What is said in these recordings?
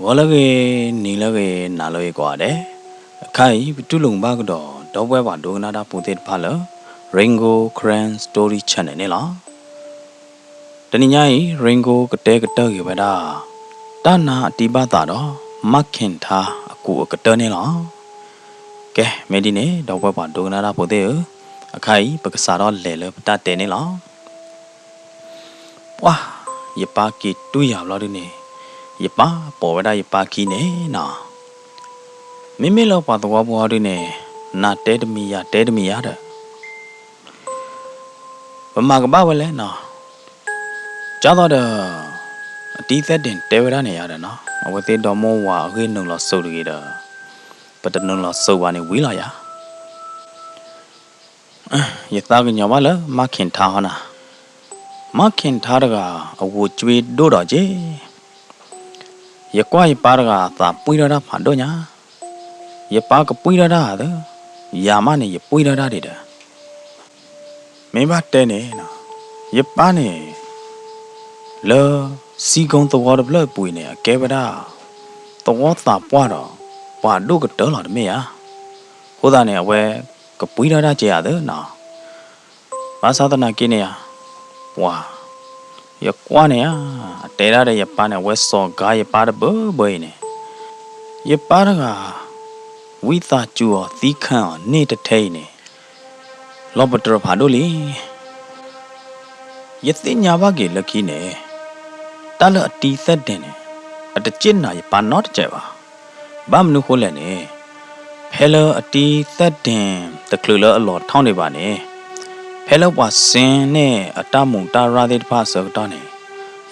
ဂီၤလၢအဂ့ၤ, နံၤလၢအဂ့ၤ, နၤလၢအဂ့ၤကိးဂၤဒဲး, အခါအံၤ ပတူၢ်လိာ်ဘၣ်ကဒီး ဒီပုၢ်ဝဲၢ်ပှၤဒိကနၣ်တၢ်ဖိသ့ၣ်တဖၣ်လၢ Rain Gold Karen Story Channel န့ၣ်လီၤ. တနံၤညါအံၤ Rain Gold ကတဲကတၢၢ်က့ၤဝဲဒၣ် တၢ်နါအတံၢ်ဘၣ်သးဒီး မၢ်ခ့ၣ်ထါအကူးအကတၢၢ်န့ၣ်လီၤ. ကဲ မ့ၢ်ဒ်န့ၣ် ဒီပုၢ်ဝဲၢ်ပှၤဒိကနၣ်တၢ်ဖိသ့ၣ်ဧၢ, အခါအံၤ ပကစးထီၣ်လဲၤလၢပတၢ်တဲန့ၣ်လီၤ. ပှၢ်, ယပၢ်က့ၤတွံၢ်ယၤဘျီဒုန့ၣ်, ယပၢ်ပိာ်ဝဲဒၣ်ယပၢ်ခံန့ၣ်နီၤ. မ့မ့ၢ်လၢပှၤသဝီဖိဟီဒုန့ၣ်, နၤတဲတမံၤယၤတဲတမံၤယၤဒီး ပမၤကဘၣ်ဝဲလဲၣ်နီၤ. ကၢ်သိးဒီး အတံၢ်သဲၣ်ဒ့ၣ်တဲဝဲဒၣ်န့ၣ်ယၤဒီးနီၤ, အဝဲသ့ၣ်ဒီမိၢ်ဝၤအဂ့ၢ်နုာ်လီၤစိၤတဂ့ၤဒီး ပတနုာ်လီၤစိၤဘၣ်န့ၣ်ဝံၤလီၤယၤ. ယသးကညီၤဘၣ်လၢမၢ်ခ့ၣ်ထါဟီနၤ, မၢ်ခ့ၣ်ထါတဂၤ အဝိၤကွ့ဒိၣ်ဒီးက့ၤ, ယကွၢ်ယပၢ်တဂၤအသးပှံၢ်ထီၣ်တၢ်ဖးဒိၣ်ညါ, ယပၢ်ကပှံၢ်ထီၣ်တၢ်သၢ, ယၤမးန့ၣ် ယပှံၢ်ထီၣ်တၢ်ဒံးဒီး မ့ၢ်ဘၣ်တဲန့ၣ်, ယပၢ်န့ၣ် လၢ စံကိသဝီတဖျၢၣ်အပူၤအံၤန့ၣ် အကဲဝဲဒၣ် သဝီသးပှၢ်ဒီး ပှၤဒိၣ်ကတၢၢ်လီၤတမ့ၢ်ဧါ. အဃိသတးန့ၣ် အဝဲကပှံၢ်ထီၣ်တၢ်ကဲဧါသၢနီၤ. ဘၣ်ဆၣ်သနာ်က့န့ၣ်ဧါ, ပှၤ ယကွၢ်န့ၣ်ဧါ, အတဲဒၣ်ဒီးယပၢ်န့ၣ် အဝဲစိာ်ကါယပၢ်တဘၢဘၢအံၤန့ၣ်, ယပၢ်တဂၤ ဝံသးစူၤအီၤသံခၢၣ်အီၤန့ၢ်တထဲအံၤန့ၣ် လီၤပတြၢၤဖးဒိၣ်လံ. ယသ့ၣ်ညါဘၣ်က့ၤလၢခံန့ၣ်, တၢ်လၢအတံၢ်သဲၣ်ဒ့ၣ်န့ၣ် အတစ့ၣ်နာ်ယပၢ်နီတစဲးဘၣ်. ဘၣ်မနုၤဃိလဲၣ်န့ၣ်, ဖဲလၢအတံၢ်သဲၣ်ဒ့ၣ်တချုးလၢအလီၤထီၣ်န့ၢ်ဘၣ်န့ၣ်, ဖဲလၢပှၤစ့န့ၢ်အတၢ်မူးတၢ်ရၢ်သ့ၣ်တဖၣ်အဆၢကတီၢ်န့ၣ်,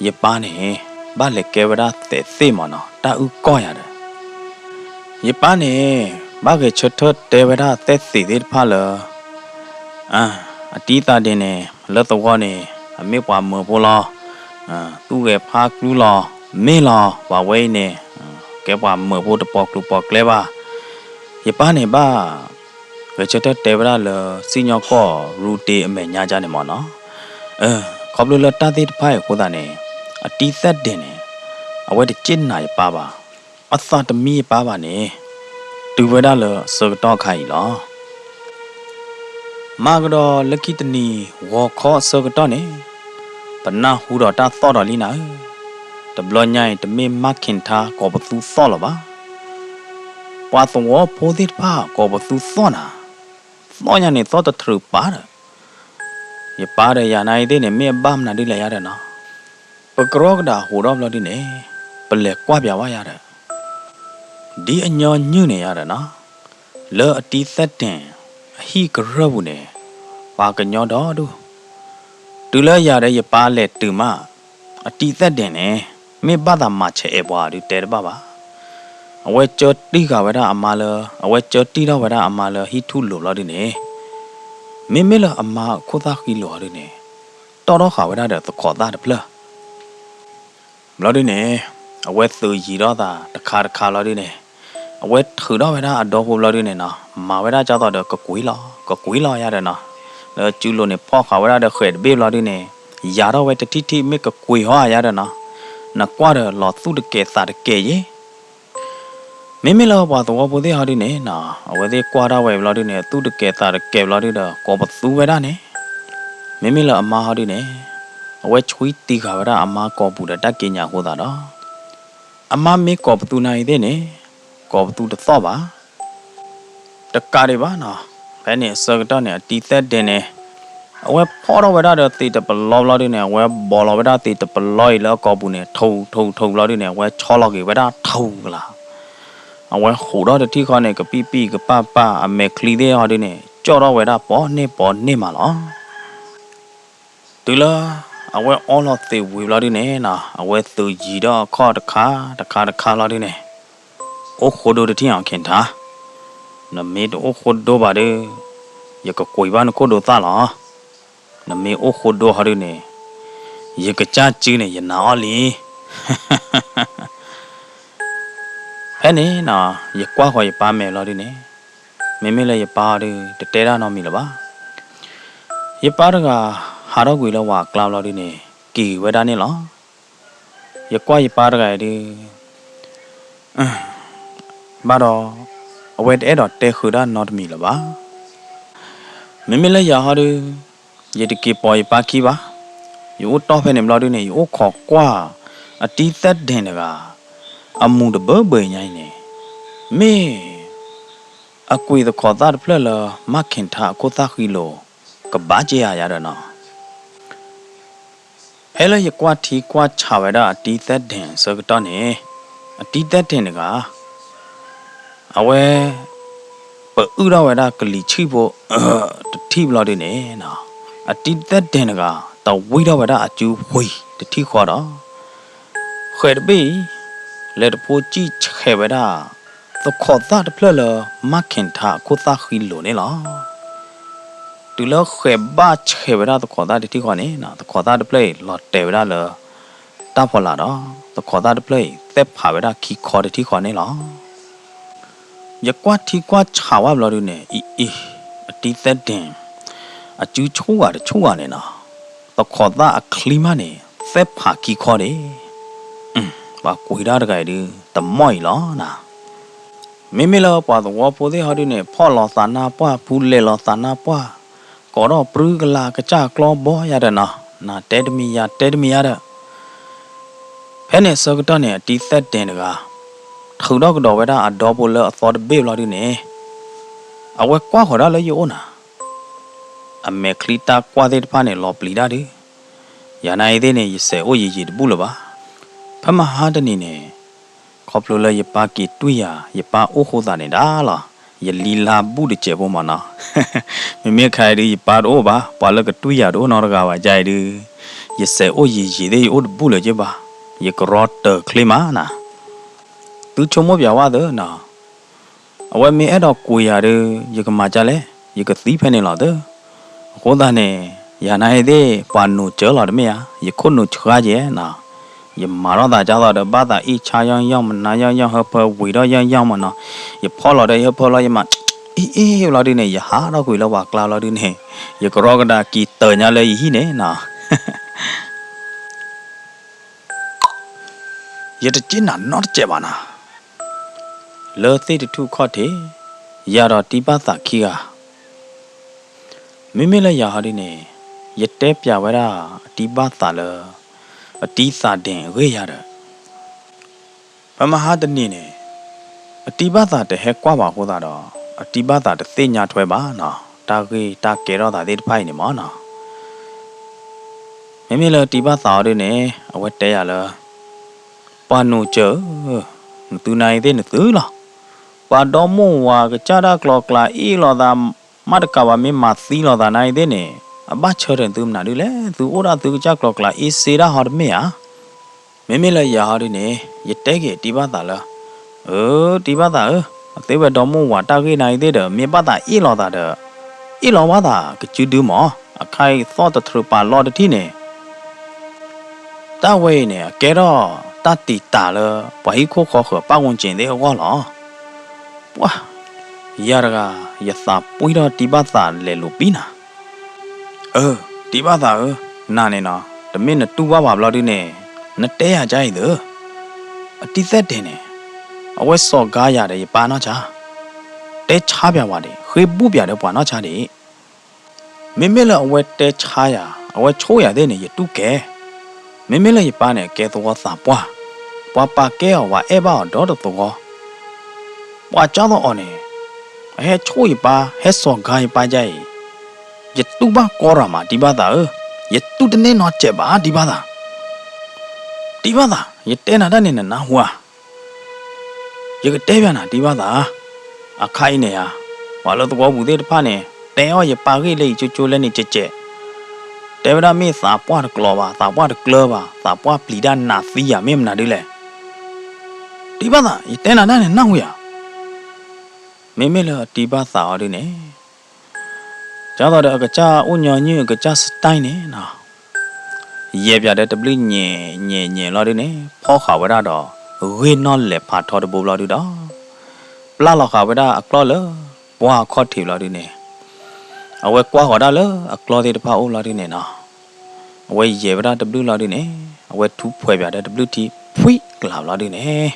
ယပၢ်န့ၣ် ဘၣ်လဲၤကဲဝဲဒၣ်သဲးသ့ၣ်မးနီၤ တၢ်အုၣ်ကီၢ်ယၤဒီး ယပၢ်န့ၣ် ဘၣ်ဂဲၤဆၢထၢၣ်တဲဝဲဒၣ်သဲးသ့ၣ်သ့ၣ်တဖၣ်လၢ အတံၢ်သဲၣ်ဒ့ၣ်န့ၣ် လၢသဝီန့ၣ် အမ့ၢ်ပှၤမၢဖိလီၤ. သူၣ်ဂဲၤဖးကျူလီၤ, မ့ၢ်လီၤ ပှၤဝဲအံၤန့ၣ် ကဲပှၤမၢဖိတပိာ်ကျူပိာ်ကျဲဘၣ်. ယပၢ်န့ၣ်ဘၣ် ဂဲၤဆၢထၢၣ်တဲဝဲဒၣ်လၢ စံၣ်ညီၣ်ကွီၢ်ရူတ့အမဲာ်ညါကန့ၣ်မးနီၤ. ခီဖျိလၢတၢ်သ့ၣ်တဖၣ်အံၤအဃိသတးန့ၣ် အတံၢ်သဲၣ်ဒ့ၣ်န့ၣ် အဝဲတစ့ၣ်နာ်ယပၢ်ဘၣ်. အသးတမံယပၢ်ဘၣ်န့ၣ် တုၤဝဲဒၣ်လၢအဆၢကတီၢ်အခါအံၤလီၤ. မၤကဒီးလၢခံတနံၤ ဂီၤခီအဆၢကတီၢ်န့ၣ် ပနၢ်ဟူဒီးတၢ်သီၣ်ဒီးလံနၤဧၢ, တဘျီညါအံၤ တမ့ၢ်မၢ်ခ့ၣ်ထါကိးပသူသီၣ်လၢၤဘၣ်. ပှၤသဝီဖိသ့ၣ်တဖၣ် ကိးပသူသီၣ်နၤ, သီၣ်ညါန့ၣ်သီၣ်တထြုးပာ်ဒီး ယပၢ်ဒီးယၤနၤအံၤသ့ၣ်န့ၣ် မ့ၢ်အဘၣ်မနုၤဒ်လဲၣ်ယၤဒီးနီၤ, ပကရီကဒးဟူးထီၣ်ဘျီဒုန့ၣ် ပလဲၤကွၢ်ပၠးဝဲယၤဒီး ဒ်အညီနုၢ်န့ၣ်ယၤဒီးနီၤ, လၢအတံၢ်သဲၣ်ဒ့ၣ်အဟံၣ်ကရၢၢ်ပူၤန့ၣ် ပှၤကညီဒီဒူၣ်, တုၤလၢယၤဒီးယပၢ်လဲၤတုၤမး, အတံၢ်သဲၣ်ဒ့ၣ်န့ၣ် မ့ၢ်ဘၣ်သးမၤဆဲးအဲးပှၤဒုးတဲတဘၣ်ဘၣ်. အဝဲကၢတံၢ်ဃာ်ဝဲဒၣ်အမါလၢ အဝဲကၢတံၢ်ထီၣ်ဝဲဒၣ်အမါလၢဟံၣ်ထူၣ်လိၤဘျီဒုန့ၣ်, မ့မ့ၢ်လၢအမါအခိၣ်သၣ်ဃံလိာ်အီၤဒုန့ၣ် တီၣ်ထီၣ်ဃာ်ဝဲဒၣ်ဒီးသခိးသၣ်တဖျၢၣ် ဘျီဒုန့ၣ် အဝဲသုးယံၤထီၣ်သးတခါတခါဘျီဒုန့ၣ်, အဝဲထုးထီၣ်ဝဲဒၣ်အဒီဖိဘျီဒုန့ၣ်နီၤ, မၤဝဲဒၣ်ကၢ်သိးဒီးကကွံာ်လီၤ ကကွံာ်လီၤယၤဒီးနီၤ, လၢစုလိၤန့ၣ်ဖီၣ်ဃာ်ဝဲဒၣ်ဒီးဃဲးတဘ့ၣ်ဘျီဒုန့ၣ်, ယၤထီၣ်ဝဲတထံၣ်ထံၣ်မ့ၢ်ကကွံာ်ဟီယၤဒီးနီၤ, နကွၢ်ဒီးလီၤသူၣ်တကဲးသးတကဲးယဲ မ့မ့ၢ်လၢပှၤသဝီဖိသ့ၣ်ဟီဒုန့ၣ်နီၤ, အဝဲသ့ၣ်ကွၢ်ဒၣ်ဝဲဘျီဒုန့ၣ် သူၣ်တကဲးသးတကဲးဘျီဒုဒီး ကိးပသူဝဲဒၣ်န့ၣ်, မ့မ့ၢ်လၢအမါဟီဒုန့ၣ်, အဝဲဆှံတံၢ်ဃာ်ဝဲဒၣ်အမါကိာ်ပူၤဒီးတၢ်က့ညးအဃိသတးဒီး, အမါမ့ၢ်ကိးပသူနၤအံၤသ့ၣ်န့ၣ်, ကိးပသူတသီၣ်ဘၣ် တကးဒံးဘၣ်နီၤ, ဖဲန့ၣ်အဆၢကတီၢ်န့ၣ် အတံၢ်သဲၣ်ဒ့ၣ်န့ၣ်, အဝဲဖီၣ်ထီၣ်ဝဲဒၣ်ဒီးသ့ၣ်တပလီဘျီဒုန့ၣ်, အဝဲဘီလီၤဝဲဒၣ်သ့ၣ်တပလီအံၤလၢအကိာ်ပူၤန့ၣ် ထူထူထူဘျီဒုန့ၣ်, အဝဲဆီလီၤက့ၤဝဲဒၣ်ထူကလး, အဝဲဟူးထီၣ်တထံၣ်ဃီန့ၣ် ကပံၣ်ပံၣ်ကပၣ်ပၣ် အမဲာ်ချံသ့ၣ်ဟီဒုန့ၣ် ကၠီၣ်ထီၣ်ဝဲဒၣ်ပိာ်န့ၢ်ပိာ်န့ၢ်မးလီၤ. တုၤလၢ အဝဲအီလီၤသ့ၣ်ဝံၤဘျီဒုန့ၣ်နီၤ, အဝဲသုးယံၤဒီးအခီၣ်တခါတခါတခါလီၤဒုန့ၣ်, အိၣ်ဃိဒိတထံၣ်အီၤခ့ၣ်ထါ, နမ့ၢ်တအိၣ်ဃိဒိဘၣ်ဒီး, ယကကွံာ်ဘၣ်နခိၣ်ဒိသၣ်လီၤ. နမ့ၢ်အိၣ်ဃိဒိဟီဒုန့ၣ်, ယကစၢ်စုန့ၣ် ယနာ်အီၤလံ ဖဲန့ၣ်နီၤ, ယကွၢ်ဃီၤယပၢ်မဲာ်ဘျီဒုန့ၣ်, မ့မ့ၢ်လၢယပၢ်ဟီဒု တတဲတၢ်နီတမံၤလၢၤဘၣ်. ယပၢ်တဂၤ ဟးထီၣ်ကွံာ်လၢဝၤအကျါဘျီဒုန့ၣ် က့ၤဝဲဒၣ်န့ၣ်လီၤ. ယကွၢ်ယပၢ်တဂၤအံၤဒု ဘၣ်ဒီး အဝဲတအဲၣ်ဒိးတဲဃုာ်တၢ်နီတမံၤလၢၤဘၣ်. မ့မ့ၢ်လၢယၤဟီဒုး ယတက့ၤပိာ်ယပၢ်ခံဘၣ်. ယအိၣ်တီၢ်ဖဲန့ၣ်ဘျီဒုန့ၣ် ယအိၣ်ခိးကွၢ် အတံၤသဲဒ့ၣ်တဂၤ အမူးတဘၢဘၢညါအံၤန့ၣ် မ့ၢ် အကွံာ်သခိးသၣ်တဖျၢၣ်လၢ မၣ်ခ့ၣ်ထါအခိၣ်သၣ်ဃံလိာ် ကဘၣ်က့ယၤယၤဒီးနီၤ. ဖဲလၢယကွၢ်ထံကွၢ်ဆးဝဲဒၣ်အတံၤသဲဒ့ၣ်အဆၢကတီၢ်န့ၣ် အတံၤသဲဒ့ၣ်တဂၤ အဝဲ ပအုၣ်ထီၣ်ဝဲဒၣ်ကလံၤဆံၣ်ဖိ တထံၣ်ဘျီဒုန့ၣ် အတံၤသဲဒ့ၣ်တဂၤ တဝံထီၣ်ဝဲဒၣ်အစုဝံၤတထံၣ်ဃီဒီး ဃဲးတဘ့ၣ်အံၤ လဲၤတဖိစံၣ်ဆဲးဝဲဒၣ် သခိးသၣ်တဖျၢၣ်လၢ မၣ်ခ့ၣ်ထါအခိၣ်သၣ်ဃံလိာ်န့ၣ်လီၤ. တုၤလၢဃဲးဘၣ်ဆဲးဝဲဒၣ်သခိးသၣ်တထံၣ်ဃီန့ၣ် သခိးသၣ်တဖျၢၣ်အံၤ လီၤတဲာ်ဝဲဒၣ်လၢ တၢ်ဖီလာ်ဒီး သခိးသၣ်တဖျၢၣ်အံၤ သဲးဖးဝဲဒၣ်ခံခီတထံၣ်ဃီန့ၣ်လီၤ. ယကွၢ်ထံကွၢ်ဆးဝဲဘျီဒုန့ၣ် အံၤအံၤ အတံၤသဲဒ့ၣ် အစုဆူၣ်ဂၤတဆူၣ်ဂၤန့ၣ်နီၤ သခိးသၣ်အချံမးန့ၣ် သဲးဖးခံခီဒ့ၣ် ပှၤကွံာ်တၢ်တဂၤအံၤဒု တမီၢ်အံၤလီၤနၤ. မ့မ့ၢ်လၢပှၤသဝီဖိသ့ၣ်ဟီဒုန့ၣ် ဖီၣ်လီၤသးနါပှၢ် ဖူလဲၤလီၤသးနါပှၢ် ကိးထီၣ်ပြူကလၤကစၢ်ကျီဘီယၤဒီးနီၤ နၤတဲတမံၤယၤတဲတမံၤယၤဒီး ဖဲန့ၣ်အဆၢကတီၢ်န့ၣ် အတံၤသဲဒ့ၣ်တဂၤ ထုးထီၣ်ကဒီးဝဲဒၣ်အဒီဖိလၢအသီတဘ့ၣ်ဘျီဒုန့ၣ် အဝဲကွၢ်ဃီၤဒၣ်လၢယအိၣ်နၤ အမဲာ်ချံတၢ်ကွၢ်သ့ၣ်တဖၣ်န့ၣ် လီၤပျံၤတၢ်ဒု ယၤနၤအံၤသ့ၣ်န့ၣ် ယစဲးအိၣ်ယံာ်ယံာ်တဘူၣ်လၢၤဘၣ်. ဖဲမဟါတနံၤန့ၣ် ခီဖျိလၢယပၢ်က့ၤတွံၢ်ယၤ ယပၢ်အိၣ်ဃိသးန့ၣ်ဒၣ်လီၤ ယလံလါဘူၣ်တစဲးဖိမးနီၤ. မ့မ့ၢ်ခါအံၤဒု ယပၢ်တအိၣ်ဘၣ် ပှၤလၢကတွံၢ်ယၤတအိၣ်နီတဂၤဘၣ် ယၤအံၤဒု ယစဲးအိၣ်ယံာ်ယံာ်သ့ၣ် ယအိၣ်တဘူၣ်လၢၤက့ဘၣ်. ယကရီတၢၢ်ချ့မးနၤ သုဆိကမိၣ်ပၠးဝဲသ့နီၤ အဝဲမ့ၢ်အဲၣ်ဒိးကွံာ်ယၤဒီး ယကမၤဒ်လဲၣ်, ယကသံဖဲန့ၣ်လီၤသၢ. အဃိသတးန့ၣ် ယၤနၤအံၤသ့ၣ် ပှၤနူာ်စၢၤလီၤတမ့ၢ်ဧါ, ယခိၣ်နူာ်ဆှါကဲနီၤ. ယမၤထီၣ်သးဒ်သိးဒီး ဘၣ်သးအ့ၣ်ဆါယီၢ်ယီၢ် မနၤယီၢ်ယီၢ် ဟၢဖၢဝံၤထီၣ်ယီၢ်ယီၢ်မးနီၤ. ယဖီၣ်လီၤဒီးယဟၢဖၢလီၤ ယမၤအ့ၣ်အ့ၣ်ဘျီဒုန့ၣ် ယဟးထီၣ်ကွံာ်လၢပှၤကျါလီၤဒုန့ၣ် ယကရီကဒါက့ၤတၢၢ်ညါလၢယဟံၣ်န့ၣ်နီၤ. ယတက့ၢ်နၤနီတစဲးဘၣ်နၤ. လၢသ့ၣ်တထူၣ်ခီၣ်ထံး ယၤဒီးတံၤဘၣ်သးခံဂၤ, မ့မ့ၢ်လၢယၤဟီဒ်န့ၣ် ယတဲပၠးဝဲဒၣ်အတံၤဘၣ်သးလၢ အတံၤသးဒ့ၣ်အဂ့ၢ်ယၤဒီး ဖဲမဟါတနံၤန့ၣ် အတံၤဘၣ်သးတဟဲကွၢ်ဘၣ်အဃိသတးဒီး အတံၤဘၣ်သးတသ့ၣ်ညါထွဲဘၣ်နီၤ တၢ်ဂ့ၢ်တၢ်ကဲထီၣ်သးသ့ၣ်တဖၣ်အံၤန့ၣ်မးနီၤ. မ့မ့ၢ်လၢတံၤဘၣ်သးအီၤဒ်န့ၣ် အဝဲတဲယၤလၢ ပှၤနူာ်စၢၤဧၢ, နသုနၤအံၤသ့ၣ်နသုလီၤ. ပှၤဒီမိၢ်ဝၤကစၢ်တၢ်ကျီၤကျါအ့ၣ်လိာ်သး မ့ၢ်တကးဘၣ်မ့ၢ်မၤသံလိာ်သးနၤအံၤသ့ၣ်န့ၣ် အဘၣ်ဆၢထၢၣ်နသုမနုၤဒ်လဲၣ်, သုအိၣ်ဒၣ်သုကစၢ်ကျီၤကျါအ့ၣ်စ့ဒၣ်ဟီတမ့ၢ်ဧါ. မ့မ့ၢ်လၢယၤဟီဒ်န့ၣ် ယတဲက့ၤတံၤဘၣ်သးလၢ အၢ တံၤဘၣ်သးဧၢ, အသ့ဝဲဒီမိၢ်ဝၤတၢ်ဂ့ၢ်နၤအံၤသ့ၣ်ဒီး မ့ၢ်ဘၣ်သးအ့ၣ်လိာ်သးဒီး အ့ၣ်လိာ်ဘၣ်သးကစုဒုမး, အခါအံၤသီၣ်တထြၢးပာ်လီတထံၣ်န့ၣ် တၢ်ဝဲအံၤန့ၣ် အကဲထီၣ်တၢ်တံာ်တာ်လၢ ပှၤဟံၣ်ခိၣ်ဃီဃၢၤပၣ်ဝူၣ်စ့ၣ်သ့ၣ်အဂီၢ်လီၤ. ပှၤ ယၤတဂၤ ယသးပှံၢ်ထီၣ်တံၤဘၣ်သးလဲၤလိာ်ပံနၤ. အၢ တံၤဘၣ်သးဧၢ, နၤန့ၣ်နီၤ တမ့ၢ်နတူၢ်ဘၣ်ပှၤဘျီဒုန့ၣ် နတဲယၤဒ်အံၤသၢ. အတံၤသဲဒ့ၣ်န့ၣ် အဝဲစိာ်ကါယၤဒီးယပၢ်နီၢ်ဆါ, တဲဆါပၠးဝဲဒၣ် ဃ့ဘူၣ်ပၠးဒီးပှၤနီၢ်ဆါဒၣ် မ့မ့ၢ်လၢအဝဲတဲဆါယၤ အဝဲဆိၣ်ယၤသ့ၣ်န့ၣ် ယတူၢ်ကဲ. မ့မ့ၢ်လၢယပၢ်န့ၣ် အကဲသဝီသးပှၢ်, ပှၤပာ်ကဲအီၤ ပှၤအဲၣ်ဘၣ်အီၤဒီတသဝီ, ပှၤကၢ်သိးအီၤန့ၣ် အဟဲဆိၣ်ယပၢ် ဟဲစိာ်ကါယပၢ်ဒ်အံၤ, ယတူၢ်ဘၣ်ကီရၤမး တံၤဘၣ်သးဧၢ, ယတူၢ်တန့ၢ်နီတစဲးဘၣ် တံၤဘၣ်သး. တံၤဘၣ်သး ယတဲနၤတၢ်န့ၣ်နနၢ်ဟူဧါ. ယကတဲပၠးနၤတံၤဘၣ်သး, အခါအံၤန့ၣ်ဧါ, ပှၤလၢသဝီပူၤသ့ၣ်တဖၣ်န့ၣ် တဲအီၣ်ယပၢ်ဂ့ၢ်လၢအံၤကၠိကၠိလဲန့ၣ်ကဲးကဲး, တဲဝဲဒၣ်မ့ၢ်သးပှၢ်တကျိၤဘၣ် သးပှၢ်တကျၢၤဘၣ် သးပှၢ်ပျံၤတၢ်နးသံယၤ မ့ၢ်မနုၤဒ်လဲၣ်. တံၤဘၣ်သး ယတဲနၤတၢ်န့ၣ်နၢ်ဟူဧါ. မ့မ့ၢ်လၢအတံၤဘၣ်သးအီၤဒ်န့ၣ် ဒ်သိးဒီးအကစၢ်အိၣ်ညီနုၢ်အကစၢ် style န့ၣ်နီၤ, ယဲၢ်ပၠးဒီးတဘျုးညဲၣ်ညဲၣ်ညဲၣ်လီၤဒုန့ၣ် ဖီၣ်ဃာ်ဝဲဒၣ်ဒီး ဂ့ၢ်နီၣ်လဲၢ်ဖးထီတဘိဘျီဒုဒီး ပျၢ်လီၤဃာ်ဝဲဒၣ်အကျီၢ်လၢ ပှၢ်အခီၣ်ထံးဘျီဒုန့ၣ် အဝဲကွၢ်ဃီၤဒၣ်လၢအကျီၢ်သ့ၣ်တဖၣ်အိၣ်ဘျီဒုန့ၣ်နီၤ, အဝဲယဲၢ်ဝဲဒၣ်တဘျုးလီၤဒုန့ၣ် အဝဲထူဖှဲးပၠးဒီးတဘျုးထံ ဖှံကလးဘျီဒုန့ၣ်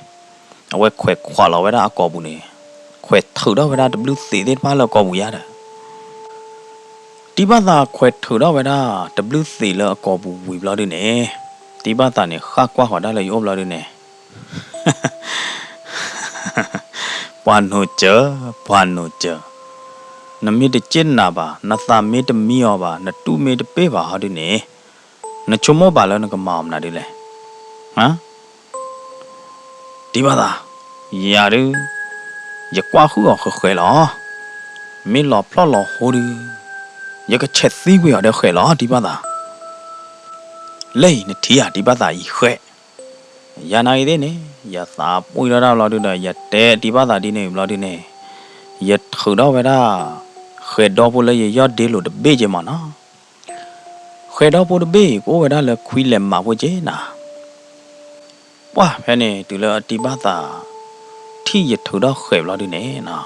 အဝဲခွဲးခွးလီၤဝဲဒၣ်အကိာ်ပူၤန့ၣ်, ခွဲးထုးထီၣ်ဝဲဒၣ်တဘျုးသ့းသ့ၣ်တဖၣ်လၢအကိာ်ပူၤယါဒီး တံၤဘၣ်သးခွဲးထုးထီၣ်ဝဲဒၣ်တဘျုးသ့းလၢအကိာ်ပူၤဝံၤဘျီဒုန့ၣ်, တံၤဘၣ်သးန့ၣ် ဃၣ်ကွၢ်ဃီၤဒၣ်လၢယအိၣ်ဘျီဒုန့ၣ်, ပှၤနိၣ်စၢၤ, ပှၤနိၣ်စၢၤ, နမ့ၢ်တစ့ၣ်နၤဘၣ်, နသးမ့ၢ်တမံအီၤဘၣ်, နတူၢ်မ့ၢ်တပ့ၢ်ဘၣ်ဟီဒုန့ၣ်, နဆိကမိၣ်ဘၣ်လၢနကမၤအီၤမနုၤဒ်လဲၣ်. တံၤဘၣ်သး, ယၤဒု, ယကွၢ်ဟုၣ်အီၤဃဲးဃဲးလီၤ. မ့ၢ်လီၤဖျီၣ်လီၤဟိဒု, ယကဆဲးသံကွံာ်အီၤဒီးဃဲးလီၤ တံၤဘၣ်သး. လၢအံၤနထံၣ်ဧါ တံၤဘၣ်သးအံၤဃဲး. ယၤနာ်ဂ့ၤသ့ၣ်န့ၣ်, ယသးပှံၢ်ထီၣ်တၢ်ဘျီဒုဒီး ယတဲတံၤဘၣ်သးဒ်န့ၣ်ဘျီဒုန့ၣ်, ယထုးထီၣ်ဝဲဒၣ် ဃဲးဒီဖိလၢယယီၢ်ဒ့လိာ်တဘ့ၣ်က့မးနီၤ. ဃဲးဒီဖိတဘ့ၣ်အံၤ ကအိၣ်ဝဲဒၣ်လၢခွံလဲးမးဖိက့နၤ. ပှၢ်ဖဲန့ၣ် တုၤလၢအတံၤဘၣ်သး ထံၣ်ယထုးထီၣ်ဃဲးဘျီဒုန့ၣ်နီၤ,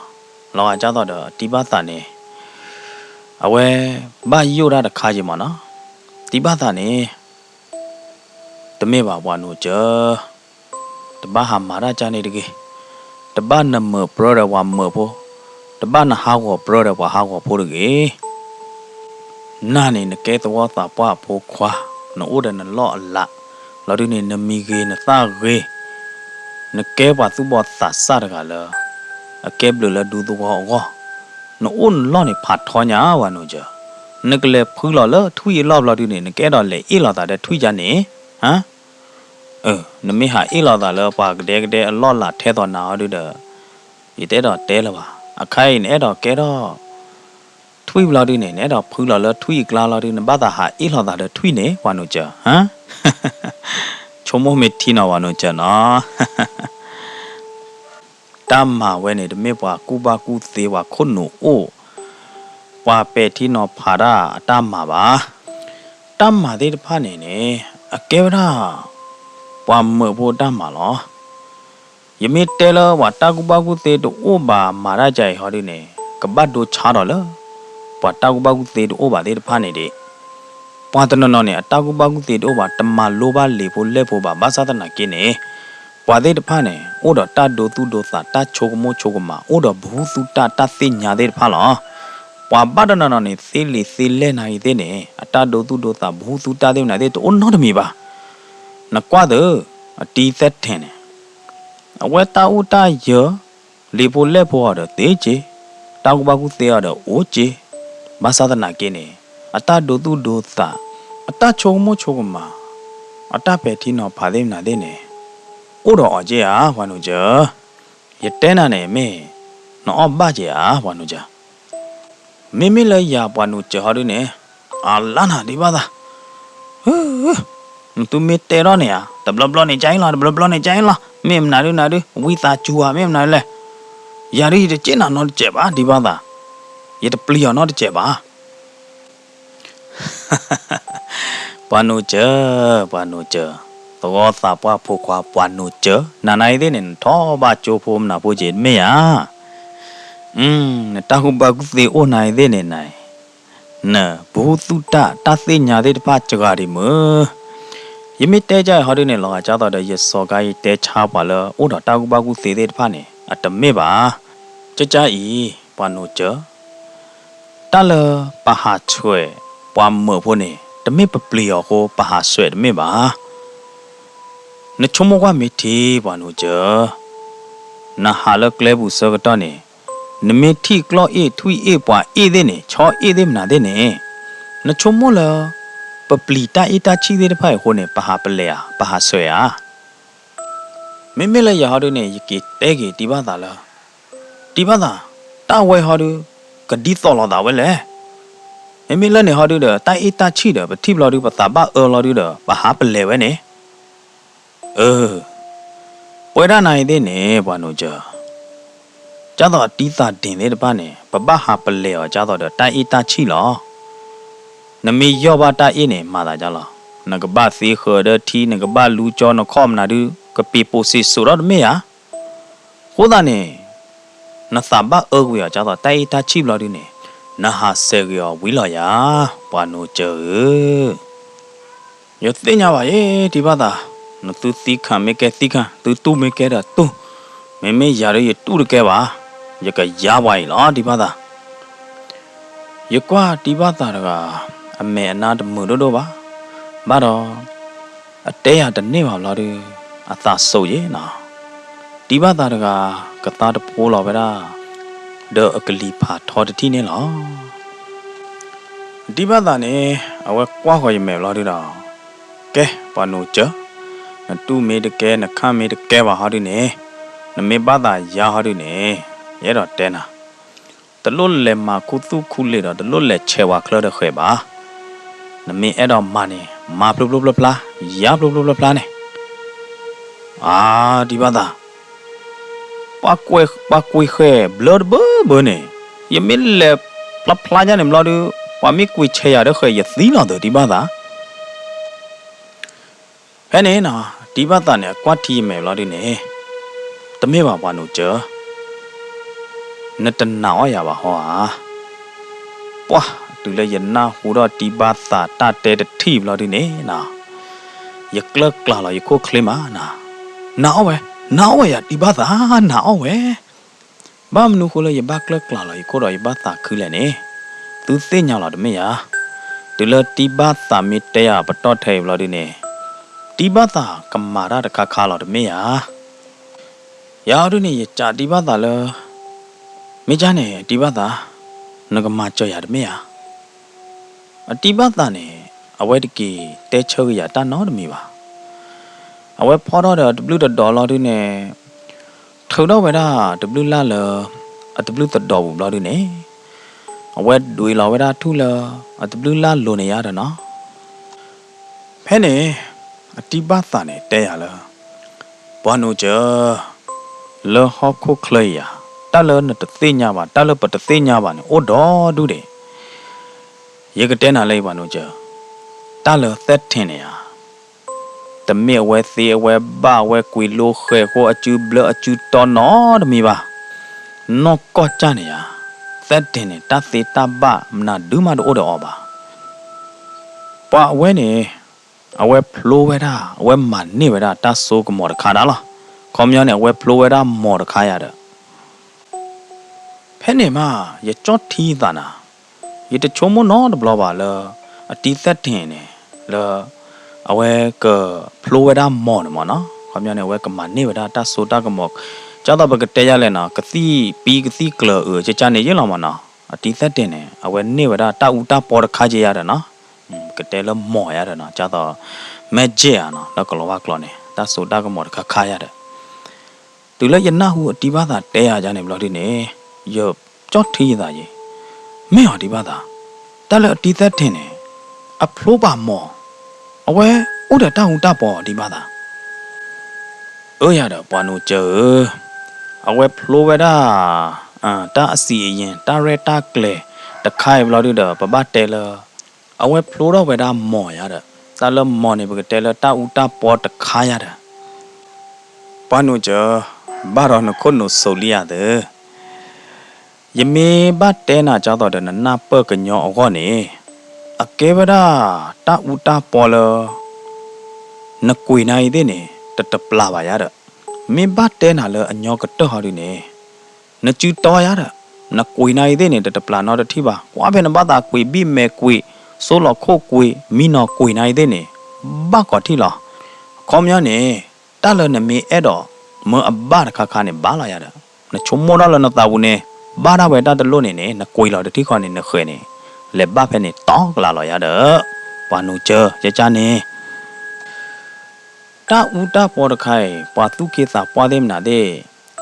လီၤဂာ်ဒ်သိးဒီးတံၤဘၣ်သးန့ၣ် အဝဲဘၣ်ယိၣ်ဒၣ်တခါက့မးနီၤ. တံၤဘၣ်သးန့ၣ် တမ့ၢ်ဘၣ်ပှၤနိၣ်စၢၤ, တဘၣ်ဟးမၤတၢ်ကၢ်န့ၣ်တဂ့ၤ. တဘၣ်နမၢးပြၢဒီးပှၤမၢးဖိ, တဘၣ်နဟးဂီၤပြၢဒီးပှၤဟးဂီၤဖိတဂ့ၤ. နၤန့ၣ် နကဲသဝီသးပှၢ်အဖိခွါ, နအိၣ်ဒီးနလီၢ်အလး, လီၤဒုန့ၣ် နမံၤဂ့ၤနသၣ်ဂ့ၤ, နကဲပှၤသူၣ်ဘီၣ်သးစၢ်တဂၤလၢ အကဲဘျုးလၢဒူသဝီအဂီၢ်, နအိၣ်နလီၢ်န့ၣ်ဖးထီညါ ပှၤနိၣ်စၢၤ. နကလဲၤဖုလီၤလၢထွံၣ်အလီၢ်ဘျီဒုန့ၣ် နကအဲၣ်ဒိးလဲၤအ့ၣ်လိာ်သးဒီးထွံၣ်ကါန့ၣ်, ဟါ နမ့ၢ်ဟးအ့ၣ်လိာ်သးလၢပှၤကဒဲကဒဲအလီၢ်လၢထဲသိးနၤအီၤဒုဒီး, ယတအဲၣ်ဒိးတဲလၢၤဘၣ်. အခါအံၤ နအဲၣ်ဒိးကဲထီၣ် ထွံၣ်ဘျီဒုန့ၣ် နအဲၣ်ဒိးဖုလီၤလၢထွံၣ်အကျါလီၤဒု နဘၣ်သးဟးအ့ၣ်လိာ်သးဒီးထွံၣ်န့ၣ် ပှၤနိၣ်စၢၤ, ဟါ ဆိကမိၣ်မ့ၢ်ထံနီၤ ပှၤနိၣ်စၢၤနီၤ. တၢ်မၤဝဲန့ၣ် တမ့ၢ်ပှၤကူၣ်ဘၣ်ကူၣ်သ့ ပှၤခိၣ်နူာ်အိၣ်, ပှၤပဲာ်ထံနီၤဖးတၢ်အတၢ်မၤဘၣ်. တၢ်မၤသ့ၣ်တဖၣ်န့ၣ်န့ၣ် အကဲဝဲဒၣ် ပှၤမၢးဖိတၢ်မၤလီၤ. ယမ့ၢ်တဲလၢပှၤတၢ်ကူၣ်ဘၣ်ကူၣ်သ့တအိၣ်ဘၣ်မၤတၢ်ကါအံၤဟီဒုန့ၣ် ကဘၣ်ဒိဆါဒီးလၢ ပှၤတၢ်ကူၣ်ဘၣ်ကူၣ်သ့တအိၣ်ဘၣ်သ့ၣ်တဖၣ်န့ၣ်ဒံး. ပှၤတနီၤနီၤန့ၣ် အတၢ်ကူၣ်ဘၣ်ကူၣ်သ့တအိၣ်ဘၣ် တမၤလိဘၣ်လံာ်ဖိလဲၢ်ဖိဘၣ် ဘၣ်ဆၣ်သနာ်က့န့ၣ် ပှၤသ့ၣ်တဖၣ်န့ၣ် အိၣ်ဒီးတၢ်ဒိသူၣ်ဒိသး တၢ်ဆိကမိၣ်ဆိကမး အိၣ်ဒီးဘဟုသုတ တၢ်သ့ၣ်ညါသ့ၣ်တဖၣ်လီၤ. ပှၤဘၣ်တနီၤနီၤန့ၣ် သ့လံာ်သ့လဲၢ်နာ်ဂ့ၤသ့ၣ်န့ၣ် အတၢ်ဒိသူၣ်ဒိသးဘဟုသုတၢ်သ့ၣ်မနုၤသ့ၣ်တအိၣ်နီတမံၤဘၣ်. နကွၢ်သု အတံၤသဲထဲန့ၣ် အဝဲတၢ်အိၣ်တၢ်ယၢၤ လံာ်ဖိလဲၢ်ဖိအီၤဒီးသ့က့, တၢ်ကူၣ်ဘၣ်ကူၣ်သ့အီၤဒီးအိၣ်က့, ဘၣ်ဆၣ်သနာ်က့န့ၣ် အတၢ်ဒိသူၣ်ဒိသး, အတၢ်ဆိကမိၣ်ဆိကမး, အတၢ်ပဲာ်ထံနီၤဖးသ့ၣ်မနုၤသ့ၣ်န့ၣ် အိၣ်ဒီးအီၤက့ဧါ ပှၤနိၣ်စၢၤ. ယတဲနၤန့ၣ်မ့ၢ် နအီၣ်ဘၣ်က့ဧါ ပှၤနိၣ်စၢၤ. မ့မ့ၢ်လၢယၤပှၤနိၣ်စၢၤဟီဒုန့ၣ် အလါနၤဒံးဘၣ်သး နသုမ့ၢ်တဲထီၣ်န့ၣ်ဧါ တဘျီဘျီန့ၣ်ကါအံၤလီၤ တဘျီဘျီန့ၣ်ကါအံၤလီၤ မ့ၢ်မနုၤဒုနၤဒု ဝံသးစူၤဧါ မ့ၢ်မနုၤလဲၣ်. ယၤဒု ယတစ့ၣ်နၤနီတစဲးဘၣ်ဒံးဘၣ်သး ယတပျံၤအီၤနီတစဲးဘၣ်. ပှၤနိၣ်စၢၤ, ပှၤနိၣ်စၢၤ, သဝီသးပှၢ်ဖိခွါ ပှၤနိၣ်စၢၤ, နၤနၤအံၤသ့ၣ်န့ၣ် နထီၣ်ဘၣ်ကၠိဖိမနၤဖိက့ၤတမ့ၢ်ဧါ. နတၢ်ကူၣ်ဘၣ်ကူၣ်သ့အိၣ်နၤအံၤသ့ၣ်န့ၣ်နၤ, နဘဟုသုတၢ်တၢ်သ့ၣ်ညါသ့ၣ်တဖၣ်စှၤဒံးမုၢ်. ယမ့ၢ်တဲကါအံၤဟီဒုန့ၣ် လီၤဂာ်ကၢ်သိးဒီး ယစီၤကါအံၤတဲဆါပှၤလၢအိၣ်ဒီးတၢ်ကူၣ်ဘၣ်ကူၣ်သ့သ့ၣ်တဖၣ်န့ၣ် အတမ့ၢ်ဘၣ်. ကၢ်ကၢ်အံၤ ပှၤနိၣ်စၢၤ တၢ်လၢပဟးဆှဲးပှၤမၢးဖိန့ၣ် တမ့ၢ်ပပျံၤအီၤအဃိ ပဟးဆှဲးတမ့ၢ်ဘၣ်. နဆိကမိၣ်ကွၢ်မ့ၢ်ထံ ပှၤနိၣ်စၢၤ, နဟးလၢကျဲပူၤဆၢကတီၢ်န့ၣ် နမ့ၢ်ထံၣ်ကျီၢ်အ့ၣ်ထွံၣ်အ့ၣ်ပှၤအ့ၣ်သ့ၣ်န့ၣ် ဆီအ့ၣ်သ့ၣ်မနုၤသ့ၣ်န့ၣ် နဆိကမိၣ်လၢ ပပျံၤတၢ်အ့ၣ်တၢ်ဆံၣ်သ့ၣ်တဖၣ်အံၤအဃိန့ၣ် ပဟးပလဲၤဧါ ပဟးဆှဲးဧါ. မ့မ့ၢ်လၢယၤဟီဒုန့ၣ် ယက့ၤတဲက့ၤတံၤဘၣ်သးလၢ တံၤဘၣ်သး, တၢ်ဝဲဟီဒု ကဒ်သိးလိာ်သးဝဲလဲၣ်. မ့မ့ၢ်လၢန့ၣ်ဟီဒုဒီး တၢ်အ့ၣ်တၢ်ဆံၣ်ဒီး ပထံၣ်ဘျီဒု ပသးဘၣ်အၢလီၤဒုဒီး ပဟးပလဲၤဝဲန့ၣ်. အၢ, ပဝဲဒၣ်နၤအံၤသ့ၣ်န့ၣ် ပှၤနိၣ်စၢၤ, ကၢ်သိးအတံၤသးဒ့ၣ်သ့ၣ်တဖၣ်န့ၣ် ပဘၣ်ဟးပလဲၤအီၤကၢ်သိးဒီးတၢ်အ့ၣ်တၢ်ဆံၣ်လီၤ. နမ့ၢ်ယီၢ်ဘၣ်တၢ်အ့ၣ်န့ၣ် မၤသးဒ်လီၤ. နကဘၣ်သ့ဃၢၤဒီးထံ နကဘၣ်လူကၠီနခီၣ်မနုၤဒု ကပ့ၤပိာ်စ့းစိးထီၣ်တမ့ၢ်ဧါ. အဃိသတးန့ၣ် နသးဘၣ်အၢကွံာ်အီၤကၢ်သိးတၢ်အ့ၣ်တၢ်ဆံၣ်ဘျီဒုန့ၣ် နဟးဆှဲးဂ့ၤအီၤဝံၤလီၤယၤ ပှၤနိၣ်စၢၤဧၢ. ယသ့ၣ်ညါဘၣ်ယဲ တံၤဘၣ်သး, နသုသံခၣ်မ့ၢ်ကဲသံခၣ်, သုတူၢ်မ့ၢ်ကဲဒီးတူၢ်, မ့မ့ၢ်ယၤဒ်ယတူၢ်တကဲဘၣ်, ယကယၤပှၤအံၤလီၤ တံၤဘၣ်သၣ်. ယကွၢ်တံၤဘၣ်သၣ်တဂၤ အမဲာ်အနါတမုာ်ဒိၣ်ဒိၣ်ဘၣ်, ဘၣ်ဒီး အတဲယၤတန့ၢ်ဘၣ်ဘျီဒုး အသးစိာ်ယဲနီၤ. တံၤဘၣ်သၣ်တဂၤ ကသါတဖိလီၤဝဲဒၣ် ဒီးအကလံၤဖးထီတထံၣ်န့ၣ်လီၤ. တံၤဘၣ်သၣ်န့ၣ် အဝဲကွၢ်ဃီၤယမဲာ်ဘျီဒုးဒီး, ကဲ ပှၤနိၣ်စၢၤ, နတူၢ်မ့ၢ်တကဲ နခၣ်မ့ၢ်တကဲဘၣ်ဟီဒုးန့ၣ်, နမ့ၢ်ဘၣ်သးယၤဟီဒုးန့ၣ်, ယအဲၣ်ဒိးတဲနၤ, တလိၣ်လဲၤမၤခူသူၣ်ခူလံာ်ဒီး တလိၣ်လဲၤဆဲးဝၤချၢဒီးဃဲၤဘၣ်. နမ့ၢ်အဲၣ်ဒိးမၤန့ၣ် မၤဖျိဖျိဖျါဖျါ, ယၤဖျိဖျိဖျါဖျါန့ၣ်. အါ တံၤဘၣ်သၣ်, ပှၤကွံာ်ဃဲၤဘျၢတဘၢဘၢန့ၣ်, ယမ့ၢ်လဲၤဖျါဖျါယါန့ၣ်ဘျီဒုး, ပှၤမ့ၢ်ကွံာ်ဆဲးယၤဒီးဃဲၤ ယသံလီၤသၢ တံၤဘၣ်သၣ်. ဖဲန့ၣ်နီၤ တံၤဘၣ်သၣ်န့ၣ် အကွၢ်ထံမဲာ်ဘျီဒုးန့ၣ်, တမ့ၢ်ဘၣ်ပှၤနိၣ်စၢၤ, နတနာ်အီၣ်ယၤဘၣ်ဟီဧါ. ပှၢ် တုၤလၢယနၢ်ဟူထီၣ်တံၤဘၣ်သၣ်တၢ်တဲတထံၣ်ဘျီဒုးန့ၣ်နီၤ, ယကျၢၢ်ကျၢ်လီၤယခိၣ်ချ့မးနီၤ. နာ်အီၣ်ဝဲ, နာ်အီၣ်ဝဲယၤတံၤဘၣ်သၣ်, နာ်အီၣ်ဝဲ. ဘၣ်မနုၤဃိလၢယဘၣ်ကျၢၢ်ကျၢ်လီၤယခိၣ်ဒီးယဘၣ်သးခုလဲၣ်န့ၣ်, သုသ့ၣ်ညါလီၤတမ့ၢ်ဧါ. တုၤလၢတံၤဘၣ်သၣ်မ့ၢ်တဲယၤပတီၢ်ထဲအံၤဘျီဒုးန့ၣ်, တံၤဘၣ်သၣ်ကမၤတၢ်တခါခါလီၤတမ့ၢ်ဧါ. ယၤအီၤဒုးန့ၣ် ယစံးတံၤဘၣ်သၣ်လၢ, မ့ၢ်ကၢ်န့ၣ် တံၤဘၣ်သၣ်, နကမၤစၢၤယၤတမ့ၢ်ဧါ. အတံၤဘၣ်သၣ်န့ၣ် အဝဲတက့ၤတဲဆၢက့ၤယၤတၢ်နီတမံၤဘၣ်. အဝဲဖီထီၣ်ဒီးအတဘျုးတဒီးလီၤဒုးန့ၣ်, ထုးထီၣ်ဝဲဒၣ်တဘျုးလၢ်လၢ အတဘျုးတဒီးပူၤဘျီဒုးန့ၣ်, အဝဲဒွံးလီၤဝဲဒၣ်ထူၣ်လၢ အတဘျုးလၢ်လိၤန့ၣ်ယါဒီးနီၤ. ဖဲန့ၣ် အတံၤဘၣ်သၣ်န့ၣ်တဲယၤလၢ, ပှၤနိၣ်စၢၤ, လၢဟီၣ်ခိၣ်ချၢအံၤဧါ, တၢ်လၢနတသ့ၣ်ညါဘၣ် တၢ်လၢပတသ့ၣ်ညါဘၣ်န့ၣ် အိၣ်ဒီဒူၣ်ဒံး. ယကတဲနၤလၢအံၤပှၤနိၣ်စၢၤ, တၢ်လၢသဲထ့ၣ်န့ၣ်ဧါ, တမ့ၢ်အဝဲသ့အဝဲဘၣ်အဝဲကွံာ်လိဃဲၤဃိအစုဘျၢအစုတီနီတမံၤဘၣ်. နီၢ်ကီၢ်ကၢ်န့ၣ်ဧါ, သဲထ့ၣ်န့ၣ် တၢ်သ့တၢ်ဘၣ်မနုၤဒုးမးတအိၣ်ဒီးအီၤဘၣ်. ပှၤအဝဲန့ၣ် အဝဲဖျိဝဲဒၣ် အဝဲမၤန့ၢ်ဝဲဒၣ်တၢ်စိကမီၤတခါဒၣ်လီၤ. ခီပညီန့ၣ် အဝဲဖျိဝဲဒၣ်မီၤတခါယါဒီး ဖဲန့ၣ်မး ယကၠီၣ်ထံသးနၤ, ယတဆိကမိၣ်နီတဘျီဘၣ်လၢ အတံၤသဲထ့ၣ်န့ၣ် လၢ အဝဲကဖျိဝဲဒၣ်မီၤန့ၣ်မ့ၢ်နီၤ, ခီပညီန့ၣ် အဝဲကမၤန့ၢ်ဝဲဒၣ်တၢ်စိတၢ်ကမီၤ, ကၢ်သိးပကတဲယါလဲၣ်နီၤ ကသံၣ်ပံကသံၣ်ကျၢၤအုး ကကၢ်န့ၣ်ယ့ၢ်လီၤမ့ၢ်နီၤ, အတံၤသဲထ့ၣ်န့ၣ် အဝဲန့ၢ်ဝဲဒၣ်တၢ်အူတၢ်ပီတခါက့ယါဒီးနီၤ, ကတဲလၢမီၤယါဒီးနီၤ, ကၢ်သိး မဲၢ်ကဲး ဧါနီၤ လၢကလီၤဝါကျိာ်န့ၣ် တၢ်စိတၢ်ကမီၤတခါခါယါဒီး တုၤလၢယနၢ်ဟူအတံၤဘၣ်သၣ်တဲယၤန့ၣ်ဘျီဒုးန့ၣ်, ယကၠီၣ်ထံယသးယံၤ, မ့ၢ်အီၤတံၤဘၣ်သၣ်, တၢ်လၢအတံၤသဲထ့ၣ်န့ၣ် အဖျိဘၣ်မီၤ, အဝဲအိၣ်ဒီးတၢ်အူတၢ်ပီတံၤဘၣ်သၣ်. အၢ ယၤဒီးပှၤနိၣ်စၢၤဧၢ, အဝဲဖျိဝဲဒၣ် တၢ်အစံာ်အယံာ် တၢ်ရဲၣ်တၢ်ကျဲၤတခါအံၤဘျီဒုးဒီး ပဘၣ်တဲလၢ အဝဲဖျိထီၣ်ဝဲဒၣ်မီၤယါဒီး တၢ်လၢမီၤန့ၣ် ပကတဲလၢတၢ်အူတၢ်ပီတခါယါဒီး ပှၤနိၣ်စၢၤ, ဘၣ်ဒီးနခိၣ်နူာ်စိၤလံယၤသၢ, ယမ့ၢ်ဘၣ်တဲနၤကၢ်သိးဒီးနနၢ်ပၢၢ်ကညီအဂီၢ်န့ၣ်, အကဲဝဲဒၣ်တၢ်အူတၢ်ပီလၢ နကွံာ်နၤအံၤသ့ၣ်န့ၣ် တတပျၢ်ဘၣ်ယါဒီး, မ့ၢ်ဘၣ်တဲနၤလၢအညီကတၢၢ်ဟီဒုန့ၣ်, နစုတီယါဒီး, နကွံာ်နၤအံၤသ့ၣ်န့ၣ် တတပျၢ်နီတထံၣ်ဘၣ်. ကွၢ်ဖဲနဘၣ်သးကွံာ် ဘံၣ်မဲာ်ကွံာ်, စိလီၤခိၣ်ကွံာ်, မံနီၤကွံာ်နၤအံၤသ့ၣ်န့ၣ်, ဘၣ်ကိးထံၣ်လီၤ. အခီပညီန့ၣ်, တၢ်လၢနမ့ၢ်အဲၣ်ဒိးမၢအဘၣ်တခါခါန့ၣ် ဘၣ်လီၤယါဒီး, နဆိကမိၣ်ထီၣ်လၢနသးပူၤန့ၣ်, ဘၣ်ဒၣ်ဝဲတၢ်တလိၣ်န့ၣ်န့ၣ် နကွံာ်လီၤတထံၣ်ဃီန့ၣ် နဃဲၤန့ၣ်, လဲၤဘၣ်ဖဲန့ၣ်တီကလးလီၤယါဒီး, ပှၤနိၣ်စၢၤ ကကန့ၣ် တၢ်အူတၢ်ပီတခါအံၤ ပှၤသူၣ်က့သးပှၢ်သ့ၣ်မနုၤသ့ၣ်,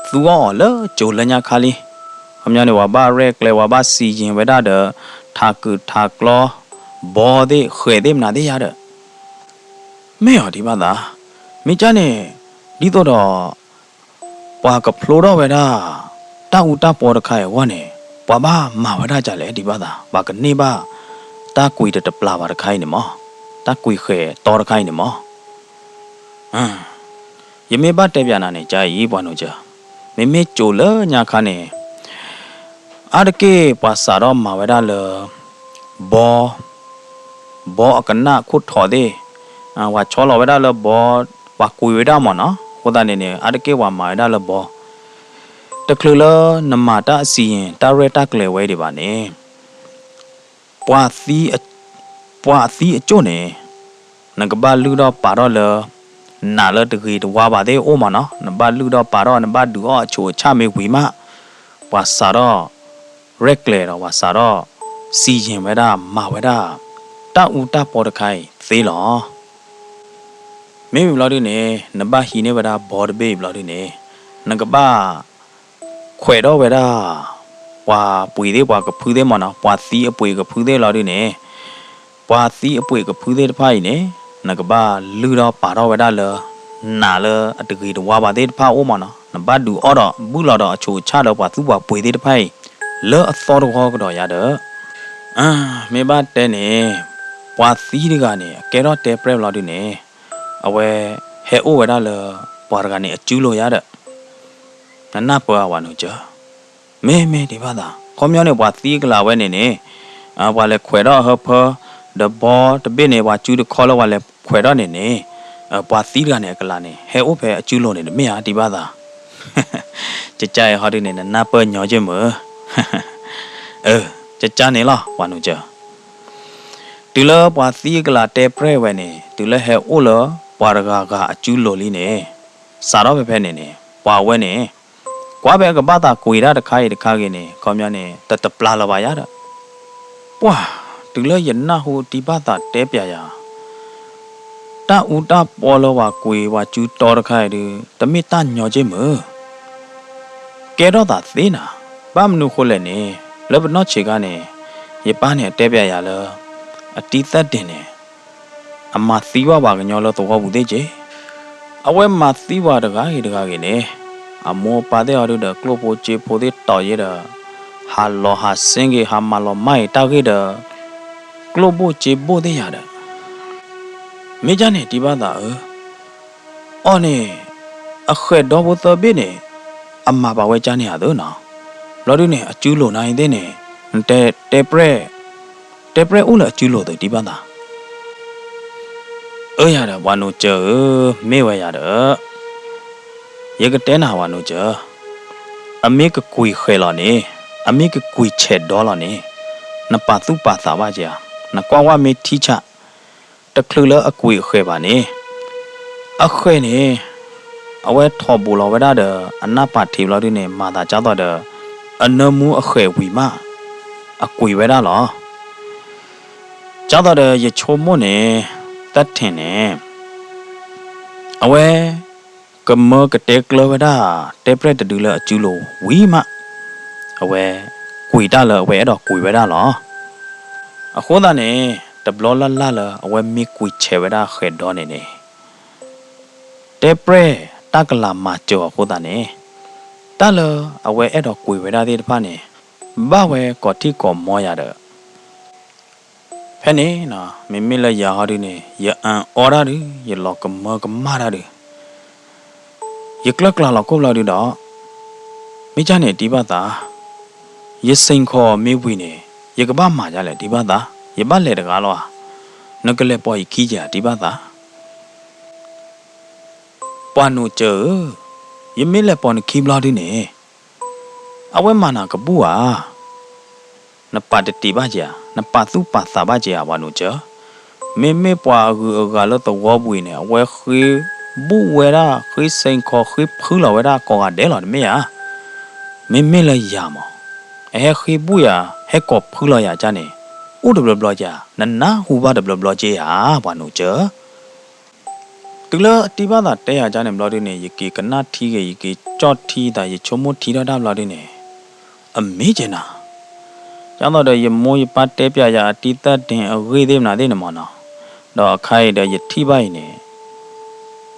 သူအီၣ်အီၤလၢကၠိလၢညါခါလံ. ခီပညီန့ၣ် ပှၤဘၣ်ရဲၣ်ကျဲၤ ပှၤဘၣ်စံယံၤဝဲဒၣ်ဒီး, ထးကုာ်ထးကျီ, ဘီသ့ၣ် ဃဲၤသ့ၣ်မနုၤသ့ၣ်ယါဒီး, မ့ၢ်အီၤဒံးဘၣ်သး, မ့ၢ်ကၢ်န့ၣ်, ဒ်သိးဒီး ပှၤကဖျိထီၣ်ဝဲဒၣ် တၢ်အူတၢ်ပီတခါအံၤအဂီၢ်န့ၣ်, ပှၤဘၣ်မၤဝဲဒၣ်ဒ်လဲၣ်ဒံးဘၣ်သး, ပှၤကန့ၢ်ဘၣ် တၢ်ကွံာ်တတပျၢ်ဘၣ်တခါအံၤန့ၣ်မး, တၢ်ကွံာ်ဃဲၤတီတခါအံၤန့ၣ်မး. ယမ့ၢ်ဘၣ်တဲပၠးနၤန့ၣ် ကၢ်အံၤ ပှၤနိၣ်စၢၤ, မ့မ့ၢ်ကၠိလၢညါခါန့ၣ်, အါတက့ၢ်ပှၤစးထီၣ်မၤဝဲဒၣ်လၢ ဘီ ဘီအကနၣ်ခိၣ်ထိးသ့ၣ်, ပှၤဆီလီၤဝဲဒၣ်လၢဘီ, ပှၤကွံာ်ဝဲဒၣ်မးနီၤ, အဃိသတးန့ၣ်န့ၣ် အါတက့ၢ်ပှၤမၤဝဲဒၣ်လၢဘီ. တချုးလၢနမၤတၢ်အစံယံာ် တၢ်ရဲၣ်တၢ်ကျဲၤဝဲဒံးဘၣ်န့ၣ်, ပှၤသံအ, ပှၤအသံအကၠိၣ်န့ၣ် နကဘၣ်လုၢ်ထီၣ်ပာ်ထီၣ်လၢ နးလၢတဂ့ၤတဝါဘၣ်သ့ၣ်အိၣ်မးနီၤ, နဘၣ်လုၢ်ထီၣ်ပာ်ထီၣ် နဘၣ်ဒုးအီၣ်အဆိးအဆၣ်မ့ၢ်ဝံၤမး, ပှၤစးထီၣ် ရဲၣ်ကျဲၤဒီး ပှၤစးထီၣ်စံယံာ်ဝဲဒၣ် မၤဝဲဒၣ် တၢ်အူတၢ်ပီတခါအံၤသ့လီၤ. မ့မ့ၢ်ဘျီဒုန့ၣ် နဘၣ်ဟံးန့ၢ်ဝဲဒၣ်ဘီတဘ့ၣ်အံၤဘျီဒုန့ၣ်, နကဘၣ် ခွဲးထီၣ်ဝဲဒၣ် ပှၤပှ့ၤသ့ၣ်ပှၤကဖုသ့ၣ်မးနီၤ, ပှၤသံအပှ့ၤကဖုသ့ၣ်လီၤဒုန့ၣ်, ပှၤသံအပှ့ၤကဖုသ့ၣ်တဖၣ်အံၤန့ၣ် နကဘၣ်လုၢ်ထီၣ်ပာ်ထီၣ်ဝဲဒၣ်လၢ နးလၢအတဂ့ၤတဝါဘၣ်သ့ၣ်တဖၣ်အိၣ်မးနီၤ, နဘၣ်ဒုးအီၣ်ဒီးဘုၣ်လီၤဒီးအဆိးအဆၣ်လၢပှၤသူပှၤပှ့ၤသ့ၣ်တဖၣ်အံၤ လၢအသီတဝီကဒီးယၤဒီး မ့ၢ်ဘၣ်တဲန့ၣ် ပှၤသံတဂၤန့ၣ် အကဲထီၣ်တဲပြဲၢ်ဘျီဒုန့ၣ်, အဝဲဟဲအိၣ်ဝဲဒၣ်လၢ ပှၤတဂၤန့ၣ်အစုလိၤယၤဒီး နနၢ်ပၢၢ်ဧါ ပှၤနိစၢၤ, မ့ၢ်မ့ၢ်ဒံးဘၣ်သး ခီပညီန့ၣ် ပှၤသံအကလၤဝဲန့ၣ်န့ၣ်, ပှၤလဲၤခွဲးထီၣ်အဟၢဖၢ ဒီးဘီတဘ့ၣ်န့ၣ် ပှၤစုတခီလၢပှၤလဲၤခွဲးထီၣ်န့ၣ်န့ၣ်, ပှၤသံတဂၤန့ၣ်အကလၤန့ၣ် ဟဲအိၣ်ဖဲအစုလိၤန့ၣ်တမ့ၢ်ဧါ ဒံးဘၣ်သး ကကါအံၤဟီဒုန့ၣ် နနၢ်ပၢၢ်ညီက့ၢ်မုၢ်, ကကါန့ၣ်လီၤ ပှၤနိစၢၤ, တုၤလၢပှၤသံအကလၤတဲပြဲၢ်ဝဲန့ၣ် တုၤလၢဟဲအိၣ်လၢပှၤတဂၤဂၤအစုလိၤလံန့ၣ်, စးထီၣ်ဖဲဖဲန့ၣ်န့ၣ် ပှၤဝဲန့ၣ် ကွၢ်ဖဲအကဘၣ်သးကွံာ်တၢ်တခါအံၤတခါဂ့ၤန့ၣ် ခီပညီန့ၣ် တတပျၢ်လၢၤဘၣ်ယၤဒီး, ပှၤ တုၤလၢယနၢ်ဟူတံၤဘၣ်သးတဲပျးယၤ တၢ်အူတၢ်ပီလၢပှၤကွံာ်ပှၤစုတီတခါအံၤဒု တမ့ၢ်တၢ်ညီက့ၢ်မုၢ်, ကဲထီၣ်သးသ့နၤ, ဘၣ်မနုၤဃိလဲၣ်န့ၣ် လၢပနီၢ်ဆံးခါန့ၣ် ယပၢ်န့ၣ်အတဲပျးယၤလၢ အတံၤသၢဒ့ၣ်န့ၣ် အမၤသံဝဲပှၤကညီလၢသဝီပူၤသ့ၣ်က့ၢ်, အဝဲမၤသံပှၤတဂၤဂ့ၤတဂၤဂ့ၤန့ၣ် အမိၢ်အပၢ်သ့ၣ်အီၤဒုဒီး ကျိၣ်ဖိစ့ဖိသ့ၣ်တီၤယဲဒီး ဟးလီၤဟးစ့က့ၤ ဟးမၤလီၤမၢ်က့ၤတၢ်ဂ့ၢ်ဒီး ကျိၣ်ဘိၣ်စ့ဘိၣ်သ့ၣ်ယၤဒီး မ့ၢ်ကၢ်န့ၣ်တံၤဘၣ်သးဧၢ, အီၤန့ၣ် အဃဲးဒီဖိသၢဘ့ၣ်န့ၣ် အမၤဘၣ်ဝဲကၢ်န့ၣ်ဧါသၢနီၤ, ဘျီဒုန့ၣ် အစုလိၤနၤအံၤသ့ၣ်န့ၣ် နတဲ တဲပြဲၢ် တဲပြဲၢ်အိၣ်လၢအစုလိၤသုးတံၤဘၣ်သး အၢယၤဒီး ပှၤနိစၢၤဧၢ, မ့ၢ်ဝဲယၤဒီး ယကတဲနၤပှၤနိစၢၤ, အမ့ၢ်ကကွံာ်ဃဲးလီၤန့ၣ်, အမ့ၢ်ကကွံာ်ဆဲးဒီလီၤန့ၣ်, နပာ်သူၣ်ပာ်သးဘၣ်က့ၤဧါ, နကွၢ်ကွၢ်မ့ၢ်ထံဆး, တချုးလၢအကွံာ်အဃဲးဘၣ်န့ၣ်, အဃဲးန့ၣ် အဝဲထိးဘူးလီၤဝဲဒၣ်ဒီး အနၢ်ပာ်ထံးဘျီဒုန့ၣ် မၤသးကၢ်သိးဒီး အနၢမူအဃဲးဝံၤမး အကွံာ်ဝဲဒၣ်လီၤ. ကၢ်သိးဒီးယဆိကမိၣ်န့ၣ် သၢထံးန့ၣ် အဝဲ ကမၢကတဲကျၢၤဝဲဒၣ် တဲပြဲၢ်တဒုလၢအစုလိၤဝံၤမး အဝဲ ကွံာ်တၢ်လၢအဝဲအဲၣ်ဒိးကွံာ်ဝဲဒၣ်လီၤ. အဃိသတးန့ၣ် တဘျီလၢ်လၢ်လၢအဝဲမ့ၢ်ကွံာ်ဆဲးဝဲဒၣ်ဃဲးဒီန့ၣ်န့ၣ် တဲပြဲၢ်တၢ်ကလၤမၤစၢၤအီၤအဃိသတးန့ၣ် တၢ်လၢအဝဲအဲၣ်ဒိးကွံာ်ဝဲဒၣ်သ့ၣ်တဖၣ်န့ၣ် ဘၣ်ဝဲကိးထံၣ်ကိးမီယၤဒီး ဖဲန့ၣ် မ့မ့ၢ်လၢယၤဟီဒုန့ၣ် ယအၢၣ်အီတၢ်ဒု ယလီၤကမၢကမၣ်တၢ်ဒု ယကျၢၢ်ကျါလီၤခိၣ်ဘျီဒုဒီး မ့ၢ်ကၢ်န့ၣ်တံၤဘၣ်သး ယစိန်ခေါ်မ့ၢ်ဝံၤန့ၣ် ယကဘၣ်မၤဒ်လဲၣ်တံၤဘၣ်သး ယဘၣ်လဲၤတဂၤလီၤဧါ နကလဲၤပိာ်ယခံက့ၤဧါတံၤဘၣ်သး ပှၤနိးစၢၤဧၢ, ယမ့ၢ်လဲၤပိာ်နခံဘျီဒုန့ၣ် အဝဲမၤနၤကဘူၣ်ဧါ. နပာ်တတံးဘၣ်က့ၤဧါ, နပာ်သူၣ်ပာ်သးဘၣ်က့ၤဧါ ပှၤနိးစၢၤ. မ့မ့ၢ်ပှၤအဂုၤအဂၤလၢသဝီပူၤအံၤန့ၣ် အဝဲဃ့ဘူၣ်ဝဲဒၣ် ဃ့စိန်ခေါ် ဃ့ဖုလီၤဝဲဒၣ်ကိးဂၤဒဲးလီၤ တမ့ၢ်ဧါ. မ့မ့ၢ်လၢယၤမး အဟဲဃ့ဘူၣ်ယၤ ဟဲကိးဖုလီၤယၤကၢ်န့ၣ် အိၣ်တဘျီဘျီက့ၤဧါ, နနၢ်ဟူဘၣ်တဘျီဘျီက့ၤဧါ ပှၤနိးစၢၤ. တုၤလၢအတံၤဘၣ်သးတဲယၤကၢ်န့ၣ်ဘျီဒုန့ၣ် ယက့ၤကနၣ်ထံဂ့ၤ ယက့ၤကၠီၣ်ထံသး ယဆိကမိၣ်ထံထီၣ်တၢ်ဘျီဒုန့ၣ် အမ့ၢ်က့ၤနၤ. ကၢ်သိးဒီးယမိၢ်ယပၢ်တဲပျးယၤအတံၤသၢဒ့ၣ်အဂ့ၢ်သ့ၣ်မနုၤသ့ၣ်န့ၣ်မးနီၤ, ဒီးအခါအံၤဒီးယထံၣ်ဘၣ်အံၤန့ၣ်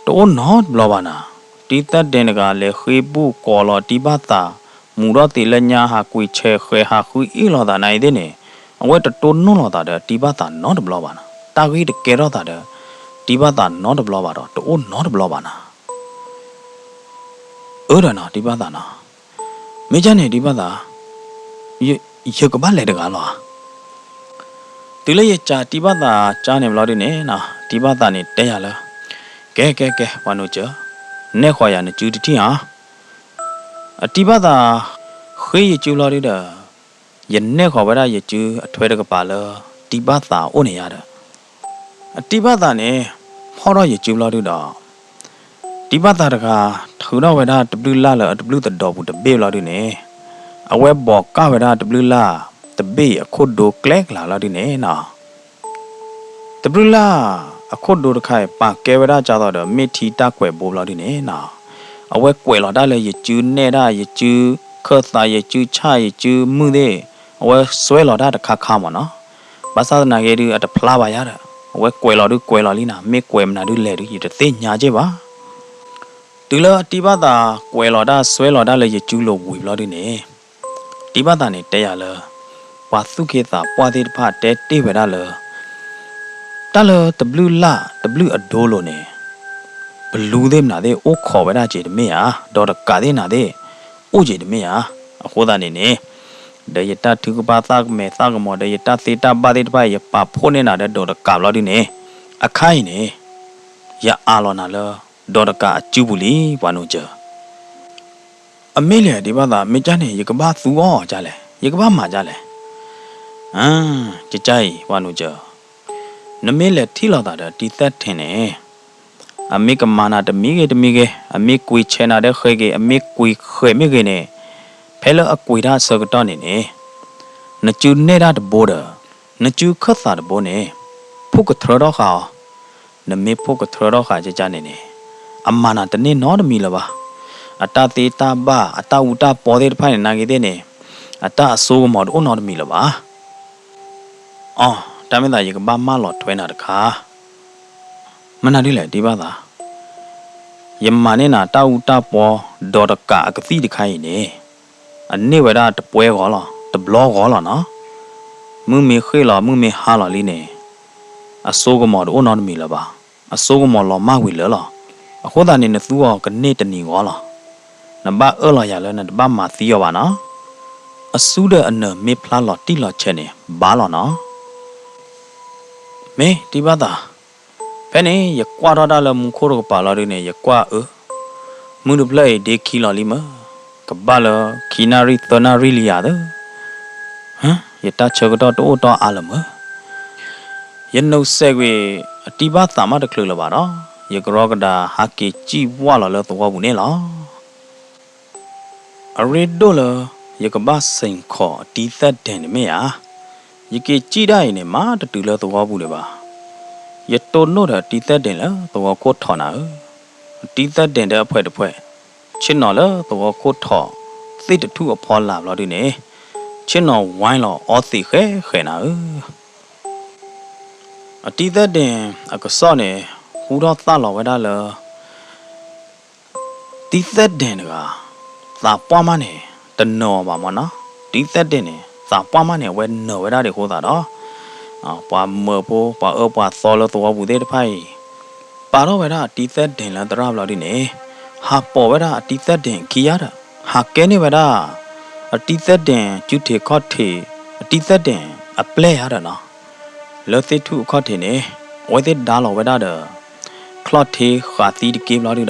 တအိၣ်နီတဘျီဘၣ်နၤ. တံၤသၢဒ့ၣ်တဂၤလဲၤဃ့ဘူၣ်ကိးလီၤတံၤဘၣ်သး မူၤဒီးသံးလၢညါ ဟးကွံာ်ဆဲးဃဲး ဟးဃုအ့ၣ်လိာ်သးနၤအံၤသ့ၣ်န့ၣ် အဝဲတတိၢ်နီၣ်လိာ်သးဒီးတံၤဘၣ်သးနီတဘျီဘၣ်နၤ. တၢ်ဂ့ၢ်တကဲထီၣ်သးဒီး တံၤဘၣ်သးနီတဘျီဘၣ်ဒီး တအိၣ်နီတဘျီဘၣ်နၤ. အၢဒီးနၤ တံၤဘၣ်သးနီၤ, မ့ၢ်ကၢ်န့ၣ်တံၤဘၣ်သး, ယ, ယကဘၣ်လဲၤတဂၤလီၤဧါ. တုၤလၢယစံးတံၤဘၣ်သးကၢ်န့ၣ်ဘျီဒုန့ၣ် တံၤဘၣ်သးန့ၣ်တဲယၤလၢ ကဲ ကဲ ကဲ ပှၤနိးစၢၤ, နဲၣ်ဃီၤယၤနစုတထံၣ်ဧါ. အတံၤဘၣ်သး ဃ့ယစုဘျီဒုဒီး ယနဲၣ်ဃီၤဝဲဒၣ်ယစုအထွဲတကပၤလၢ တံၤဘၣ်သးအိၣ်န့ၣ်ယါဒီး အတံၤဘၣ်သးန့ၣ် ဖီၣ်ထီၣ်ယစုဘျီဒုဒီး တံၤဘၣ်သးတဂၤ ထုးထီၣ်ဝဲဒၣ်တဘျုးလၢ်လၢအတဘျုးသဒီးပူၤတဘ့ၣ်ဘျီဒုန့ၣ် အဝဲဘီးကၢ်ဝဲဒၣ်တဘျုးလၢ်တဘ့ၣ်အခိၣ်ဒိကျဲကျါလီၤဒုန့ၣ်နီၤ တဘျုးလၢ်အခိၣ်ဒိတခါအံၤ ပာ်ကဲဝဲဒၣ်ကၢ်သိးဒီး မ့ၢ်ထံတၢ်ကွဲးဘိဘျီဒုန့ၣ်နီၤ အဝဲကွဲးလီၤတၢ်လၢယစုနဲၣ်ဒၣ် ယစုခၢၣ်သး ယစုဆၣ် ယစုမုၢ်သ့ၣ် အဝဲစွဲလီၤတၢ်တခါခါမးနီၤ ဘၣ်ဆၣ်သနာ်က့ဒု အတဖျါဘၣ်ယါဒီး အဝဲကွဲးလီၤဒုကွဲးလီၤလံနီၤ မ့ၢ်ကွဲးမနုၤဒုလဲၣ်ဒု ယတသ့ၣ်ညါက့ၢ်ဘၣ် တုၤလၢအတံၤဘၣ်သးကွဲးလီၤတၢ်စွဲလီၤတၢ်လၢယစုလိၤဝံၤဘျီဒုန့ၣ် တံၤဘၣ်သးန့ၣ်တဲယၤလၢ ပှၤသူၣ်က့သးပှၢ်သ့ၣ်တဖၣ်တဲတ့ၢ်ဝဲဒၣ်လၢ တၢ်လၢတဘျုးလၢ်တဘျုးအဒိလိၤန့ၣ် ပလူသ့ၣ်မနုၤသ့ၣ်အိၣ်ခိးဝဲဒၣ်က့ၤတမ့ၢ်ဧါ, ဒီးတကးသ့ၣ်နၤသ့ၣ် အိၣ်က့ၤတမ့ၢ်ဧါ. အဃိသတးန့ၣ်န့ၣ် ဒီးယတၢ်ထုကဖၣ်သၣ်ကမဲာ်သၣ်ကမီၤ ဒီးယတၢ်သ့တၢ်ဘၣ်သ့ၣ်တဖၣ်အံၤ ယပာ်ဖှိၣ်န့ၢ်နၤဒီးဒီးတကးဘျီဒုန့ၣ် အခါအံၤန့ၣ် ယအးလီၤနၤလၢ ဒီးတကးအစုပူၤလံ ပှၤနိစၢၤ အမ့ၢ်လဲၣ်ဒံးဘၣ်သး မ့ၢ်ကၢ်န့ၣ် ယကဘၣ်သူအီၤဒ်လဲၣ်, ယကဘၣ်မၤဒ်လဲၣ်. ကကၢ်အံၤ ပှၤနိစၢၤ, နမ့ၢ်လဲၤထံၣ်လိာ်သးဒီးတံၤသၢၣ်ဒ့ၣ်န့ၣ်, အမ့ၢ်ကမၤနၤတမံၤဂ့ၤတမံၤဂ့ၤ, အမ့ၢ်ကွံာ်ဆဲးနၤဒီးဃဲက့ၤ, အမ့ၢ်ကွံာ်ဃဲးမ့ၢ်ဂ့ၤန့ၣ်, ဖဲလၢအကွံာ်တၢ်အဆၢကတီၢ်န့ၣ်န့ၣ်, နစုနဲၣ်တၢ်တဘိဒီး နစုခၢၣ်သးတဘိန့ၣ် ဖှိၣ်ကထြၢထီၣ်ဃာ်အီၤ, နမ့ၢ်ဖှိၣ်ကထြၢထီၣ်ဃာ်ကကၢ်န့ၣ်န့ၣ်, အမၤနၤတန့ၢ်နီတမံၤလၢၤဘၣ်. အတၢ်သ့တၢ်ဘၣ် အတၢ်အူတၢ်ပီသ့ၣ်တဖၣ်န့ၣ် နာ်က့သ့ၣ်န့ၣ်, အတၢ်အစိကမီၤတအိၣ်နီတမံၤလၢၤဘၣ်. အီ, တၢ်မ့ၢ်သးယကဘၣ်မၢလီၤထွဲနၤတခါ မနုၤဒ်လဲၣ်ဒံးဘၣ်သး, ယမၤန့ၢ်နၤတၢ်အူတၢ်ပီ ဒီးတကးအကသံၣ်တခါအံၤန့ၣ်, အန့ၢ်ဝဲဒၣ်တပှဲၤဂီၤလီၤ, တဘျီဂီၤလီၤနီၤ. မုၢ်မ့ၢ်ဃ့ၢ်လီၤ မုၢ်မ့ၢ်ဟါလီၤလံန့ၣ်, အစိကမီၤတအိၣ်နီတမံၤလၢၤဘၣ်. အစိကမီၤလီၤမၢ်ဝံၤလၢာ်လီၤ. အဃိသတးန့ၣ် နသူအီၤကန့ၢ်တနံၤဂီၤလီၤ. နဘၣ်အၢၣ်လီၤယၤလၢနတဘၣ်မၤသံအီၤဘၣ်နီၤ. အစုဒီးအနၢၤမ့ၢ်ဖျါလီၤတံၢ်လီၤဆဲးန့ၣ် ဘၣ်လီၤနီၤ. မ့ၢ်တံၤဘၣ်သး, ဖဲန့ၣ် ယကွၢ်ထီၣ်တၢ်လၢမူခိၣ်တကပၤလီၤဒုန့ၣ် ယကွၢ်အၢ, မုၢ်တဖျၢၣ်အံၤဒ့ခံလီၤလံမၢ်, ကဘၣ်လၢခံနၣ်ရံၣ်သၢနၣ်ရံၣ်လံယၤသၢ, ယတၢ်ဆၢကတီၢ်တအိၣ်တီအါလၢၤမၢ်. ယနုာ်စဲးကွံာ် အတံၤဘၣ်သးမးတချုးလၢၤဘၣ်ဒီး ယကရီကဒါဟးက့ၤစံၣ်ဝၢ်လီၤလၢသဝီပူၤန့ၣ်လီၤ. အရ့ဒိၣ်လၢ ယကဘၣ်စ့ၢ်ကီးအတံၤသၢၣ်ဒ့ၣ်န့ၣ်မ့ၢ်ဧါ. ယက့ၤစံၣ်ဒၣ်အံၤန့ၣ် မၤတတုၤလၢသဝီပူၤဒံးဘၣ်. ယတိၢ်နီၣ်ဒီးအတံၤသၢၣ်ဒ့ၣ်လၢသဝီခိၣ်ထီးနၤဧၢ, အတံၤသၢၣ်ဒ့ၣ်ဒီးအဖှဲးတဖှဲး, ဆ့ၣ်နီၤလၢသဝီခိၣ်ထီး သ့ၣ်တထူၣ်အဖီလာ်ဘျီဒုန့ၣ်, ဆ့ၣ်နီၤဝါလီၤအီသံးဃဲးဃဲးနၤဧၢ. အတံၤသၢၣ်ဒ့ၣ်အကစီၣ်န့ၣ် ဟူထီၣ်သၣ်လီၤဝဲဒၣ်လၢ တံၤသၢၣ်ဒ့ၣ်တဂၤ သးပှၢ်မးန့ၣ် တနၢၤအီၤဘၣ်မၢ်နီၤ. တံၤသၢၣ်ဒ့ၣ်န့ၣ် သးပှၢ်မးန့ၣ် အဝဲနၢၤဝဲဒၣ်ဒံးအဃိသတးဒီး ပှၤမၢဖိ ပှၤအၢပှၤသီလၢသဝီပူၤသ့ၣ်တဖၣ်အံၤ ပာ်ထီၣ်ဝဲဒၣ်အတံၤသၢၣ်ဒ့ၣ်လၢသရၣ်ဘျီဒုန့ၣ်, ဟးပိာ်ဝဲဒၣ်အတံၤသၢၣ်ဒ့ၣ်ခံဂၤဒီး ဟးကဲန့ၢ်ဝဲဒၣ် အတံၤသၢၣ်ဒ့ၣ်စုထံးခီၣ်ထံး အတံၤသၢၣ်ဒ့ၣ်အပျဲၢ်ဧါဒီးနီၤ. လၢသ့ၣ်ထူၣ်အခီၣ်ထံးန့ၣ် အဝဲသ့ၣ်ဒါလီၤဝဲဒၣ်ဒီး ချီၣ်ထံဃာ်သံတက့ၢ်ဘျီဒုဒီး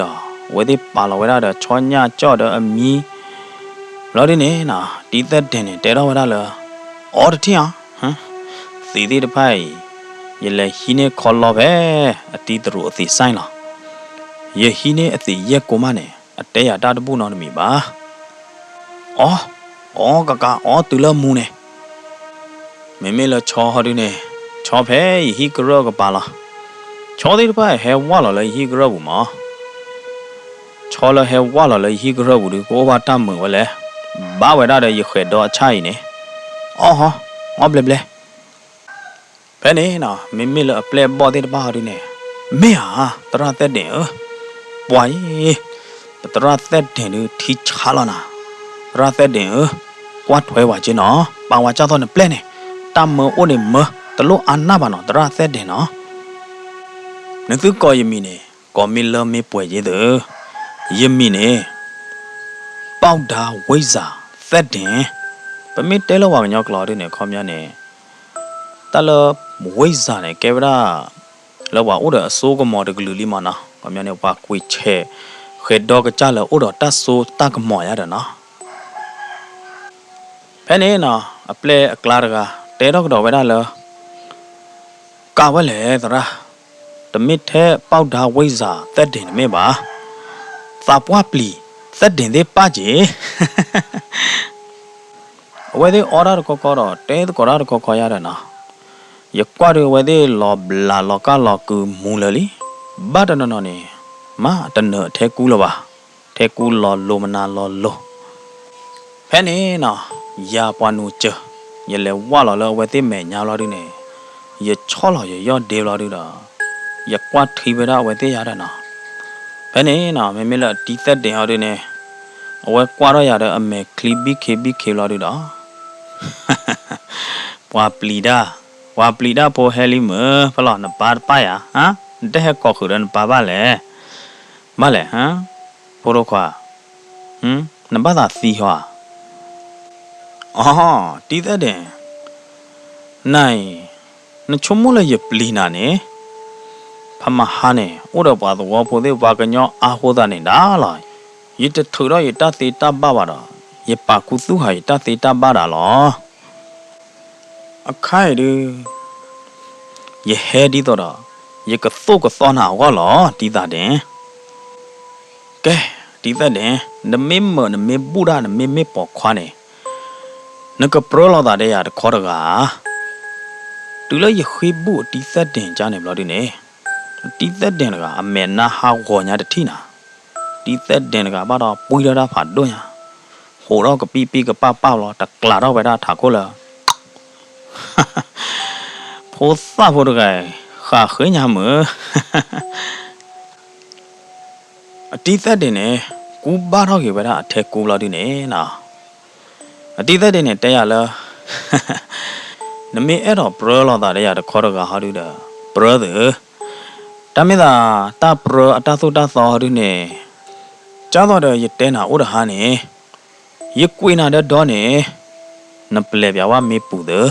အဝဲသ့ၣ်ပာ်လီၤဝဲဒၣ်ဒီး ဆီညၣ်ကၠီၣ်ဒီးအမံၤ ဘျီဒုန့ၣ် တံၤသၢၣ်ဒ့ၣ်န့ၣ် တဲထီၣ်ဝဲဒၣ်လၢ အီတထံၣ်ဧါ, သံးသ့ၣ်တဖၣ်အံၤ ယလဲၤဟံးန့ၢ်ခီလီဖဲ အတံၤသရူးအသံးစဲလီၤ. ယဟံးန့ၢ်အသံးယဲၢ်ကိမးန့ၣ် အတဲယၤတၢ်တဘူၣ်နီတမံၤဘၣ်. အီ, အီကကး အီတုၤလၢမူန့ၣ် မ့မ့ၢ်လၢဆီဟီဒုန့ၣ်, ဆီဖဲယဟံၣ်ကရၢၢ်ကပၤလီၤ. ဆီသ့ၣ်တဖၣ်ဟဲဝၢ်လီၤလၢယဟံၣ်ကရၢၢ်ပူၤမး. ဆီလၢဟဲဝၢ်လီၤလၢယဟံၣ်ကရၢၢ်ပူၤဒု ကအိၣ်ဘၣ်တၢ်မုာ်ဝဲလဲၣ်. ဘၣ်ဝဲဒၣ်ဒီးယဃဲၤဒီအဆၣ်အံၤန့ၣ်, အီဟီ, အီဘျဲဘျဲ ဖဲန့ၣ် မ့မ့ၢ်လၢအပျဲၢ်အဘီၣ်သ့ၣ်တဖၣ်ဟီဒုန့ၣ်, မ့ၢ်ဧါ, သရၣ်သၢၣ်ဒ့ၣ်ဧၢ, ပှၤအံၤ, ပသရၣ်သၢၣ်ဒ့ၣ်ဒုထံဆါလီၤနၤ, သရၣ်သၢၣ်ဒ့ၣ်ဧၢ, ကွၢ်ထွဲဝဲက့နီၤ, ပာ်ဝဲကၢ်သိးနပျဲၢ်န့ၣ်, တၢ်မၢအိၣ်န့ၣ်မၢ, တလိၣ်အါနၢ်ဘၣ်နီၤ သရၣ်သၢၣ်ဒ့ၣ်နီၤ. နသုကိးယမံၤန့ၣ် ကိးမ့ၢ်လၢမ့ၢ်ပှဲၤယ့ၢ်သု, ယမံၤန့ၣ် ပီၣ်ဒါဝ့ၢ်စၢ်သၢၣ်ဒ့ၣ်, ပမ့ၢ်တဲလၢပှၤကညီကျိာ်ဒုန့ၣ် ခီပညီန့ၣ် တၢ်လၢ ဝ့ၢ်စၢ်န့ၣ် ကဲဝဲဒၣ် လၢပှၤအိၣ်ဒီးအစိကမီၤတကလုာ်လံမးနီၤ, ခီပညီန့ၣ် ပှၤကွံာ်ဆဲး ဃဲၤဒီကစၢ်လၢအိၣ်ဒီးတၢ်စိတၢ်ကမီၤယါဒီးနီၤ. ဖဲန့ၣ်နီၤ အပျဲၢ်အကျါတဂၤ တဲထီၣ်ကဒီးဝဲဒၣ်လၢ ကးဝဲလဲၣ်သရၣ်, တမ့ၢ်ထဲပီၣ်ဒါဝံစၢ်သၢဒ့ၣ်တမ့ၢ်ဘၣ်, သးပှၢ်ပျံၤသၢဒ့ၣ်သ့ၣ်ပၣ်က့ၤ အဝဲသ့ၣ်အီၣ်တၢ်တခီခီဒီး တဲသကိးတၢ်တခီခီယါဒီးနီၤ, ယကွၢ်ဒီးအဝဲသ့ၣ်လီၤဘျးလီၤကၢ်လီၤကုာ်မူလၢာ်လံ, ဘၣ်တနီၤနီၤန့ၣ် မ့ၢ်တနၢၤအထဲကူလၢၤဘၣ်, ထဲကူလီၤလိၤမနၤလီၤလိၤ ဖဲန့ၣ်နီၤ ယၤပှၤနူၤစၢၤ, ယလဲၤဝၢ်လီၤလၢအဝဲသ့ၣ်မဲာ်ညါဘျီဒုန့ၣ်, ယဆီၣ်လီၤယယီၢ်ဒ့ဘျီဒုဒီး ယကွၢ်ထံဝဲဒၣ်အဝဲသ့ၣ်ယါဒီးနီၤ, ဖဲန့ၣ်နီၤ မ့မ့ၢ်လၢအတံၤသၢဒ့ၣ်ဟီဒုန့ၣ်, အဝဲကွၢ်ထီၣ်ယၤဒီးအမဲာ်ချံဘံၣ်ခ့ဘံၣ်ခ့ဘျီဒုဒီး ပှၤပျံၤတၢ်, ပှၤပျံၤတၢ်ဖိဟဲလံမုၢ်, ဖဲလီၤနပၢ်တပၣ်ယၤ, နတဟဲကိးဃုာ်ဒီးနပၢ်ဘၣ်လဲၣ်, ဘၣ်လဲၣ်, ဖိဒိၣ်ခွါ, နဘၣ်သးသံဟီဧါ, အိ, တံၤသၢဒ့ၣ်, နၤအံၤ, နဆိကမိၣ်လၢယပျံၤနၤန့ၣ်, ဖဲမဟါန့ၣ် အိၣ်ဒီးပှၤသဝီဖိသ့ၣ်ပှၤကညီအါဃိသတးန့ၣ်ဒၣ်လီၤ, ယတထုးထီၣ်ယတၢ်သ့တၢ်ဘၣ်ဘၣ်ဒီး ယပာ်ခူသူၣ်ဃာ်ယတၢ်သ့တၢ်ဘၣ်ဒၣ်လီၤ. အခါအံၤဒု ယဟဲဒ်သိးဒီး ယကသိၣ်ကသီနၤအဂီၢ်လီၤ တံၤသၢဒ့ၣ်. ကဲ, တံၤသၢဒ့ၣ်, နမ့ၢ်မုာ်နမ့ၢ်ဘူၣ်ဒၣ်နမ့မ့ၢ်ပိာ်ခွါန့ၣ်, နကပြၢလိာ်သးဒီးယၤတခီတဂၤဧါ. တုၤလၢယဃ့ဘူၣ်အတံၤသၢဒ့ၣ်ကါန့ၣ်ဘျီဒုန့ၣ်, အတံၤသၢဒ့ၣ်တဂၤ အမဲာ်နါဟးဂီၤညါတထံၣ်နၤ, တံၤသၢဒ့ၣ်တဂၤဘၣ်ဒီးပှံထီၣ်တၢ်ဖးဒိၣ်ညါ, ဟိးထီၣ်ကပံၣ်ပံၣ်ကပၣ်ပၣ်လီၤ တကျးထီၣ်ဝဲဒၣ်ထးခိၣ်လၢ ဖိသၣ်ဖိတဂၤအံၤ ဃးဃ့ညါမုၢ်. အတံၤသၢဒ့ၣ်န့ၣ် ကူဘၣ်ထီၣ်က့ၤဝဲဒၣ်အထဲကူဘျီဒုန့ၣ်နီၤ, အတံၤသၢဒ့ၣ်န့ၣ် တဲယၤလၢ နမ့ၢ်အဲၣ်ဒိးပြၢလိာ်သးဒီးယၤတခီတဂၤဟီဒုဒီး ပြၢသု, တၢ်မ့ၢ်သး တၢ်ပြၢအတၢ်သိၣ်တၢ်သီဟီဒုန့ၣ်, ကၢ်သိးဒီးယတဲနၤအိၣ်တဟါန့ၣ်, ယကွံာ်နၤဒီဒီန့ၣ်, နပျဲၢ်ပၠးဝဲမ့ၢ်ပူၤသု,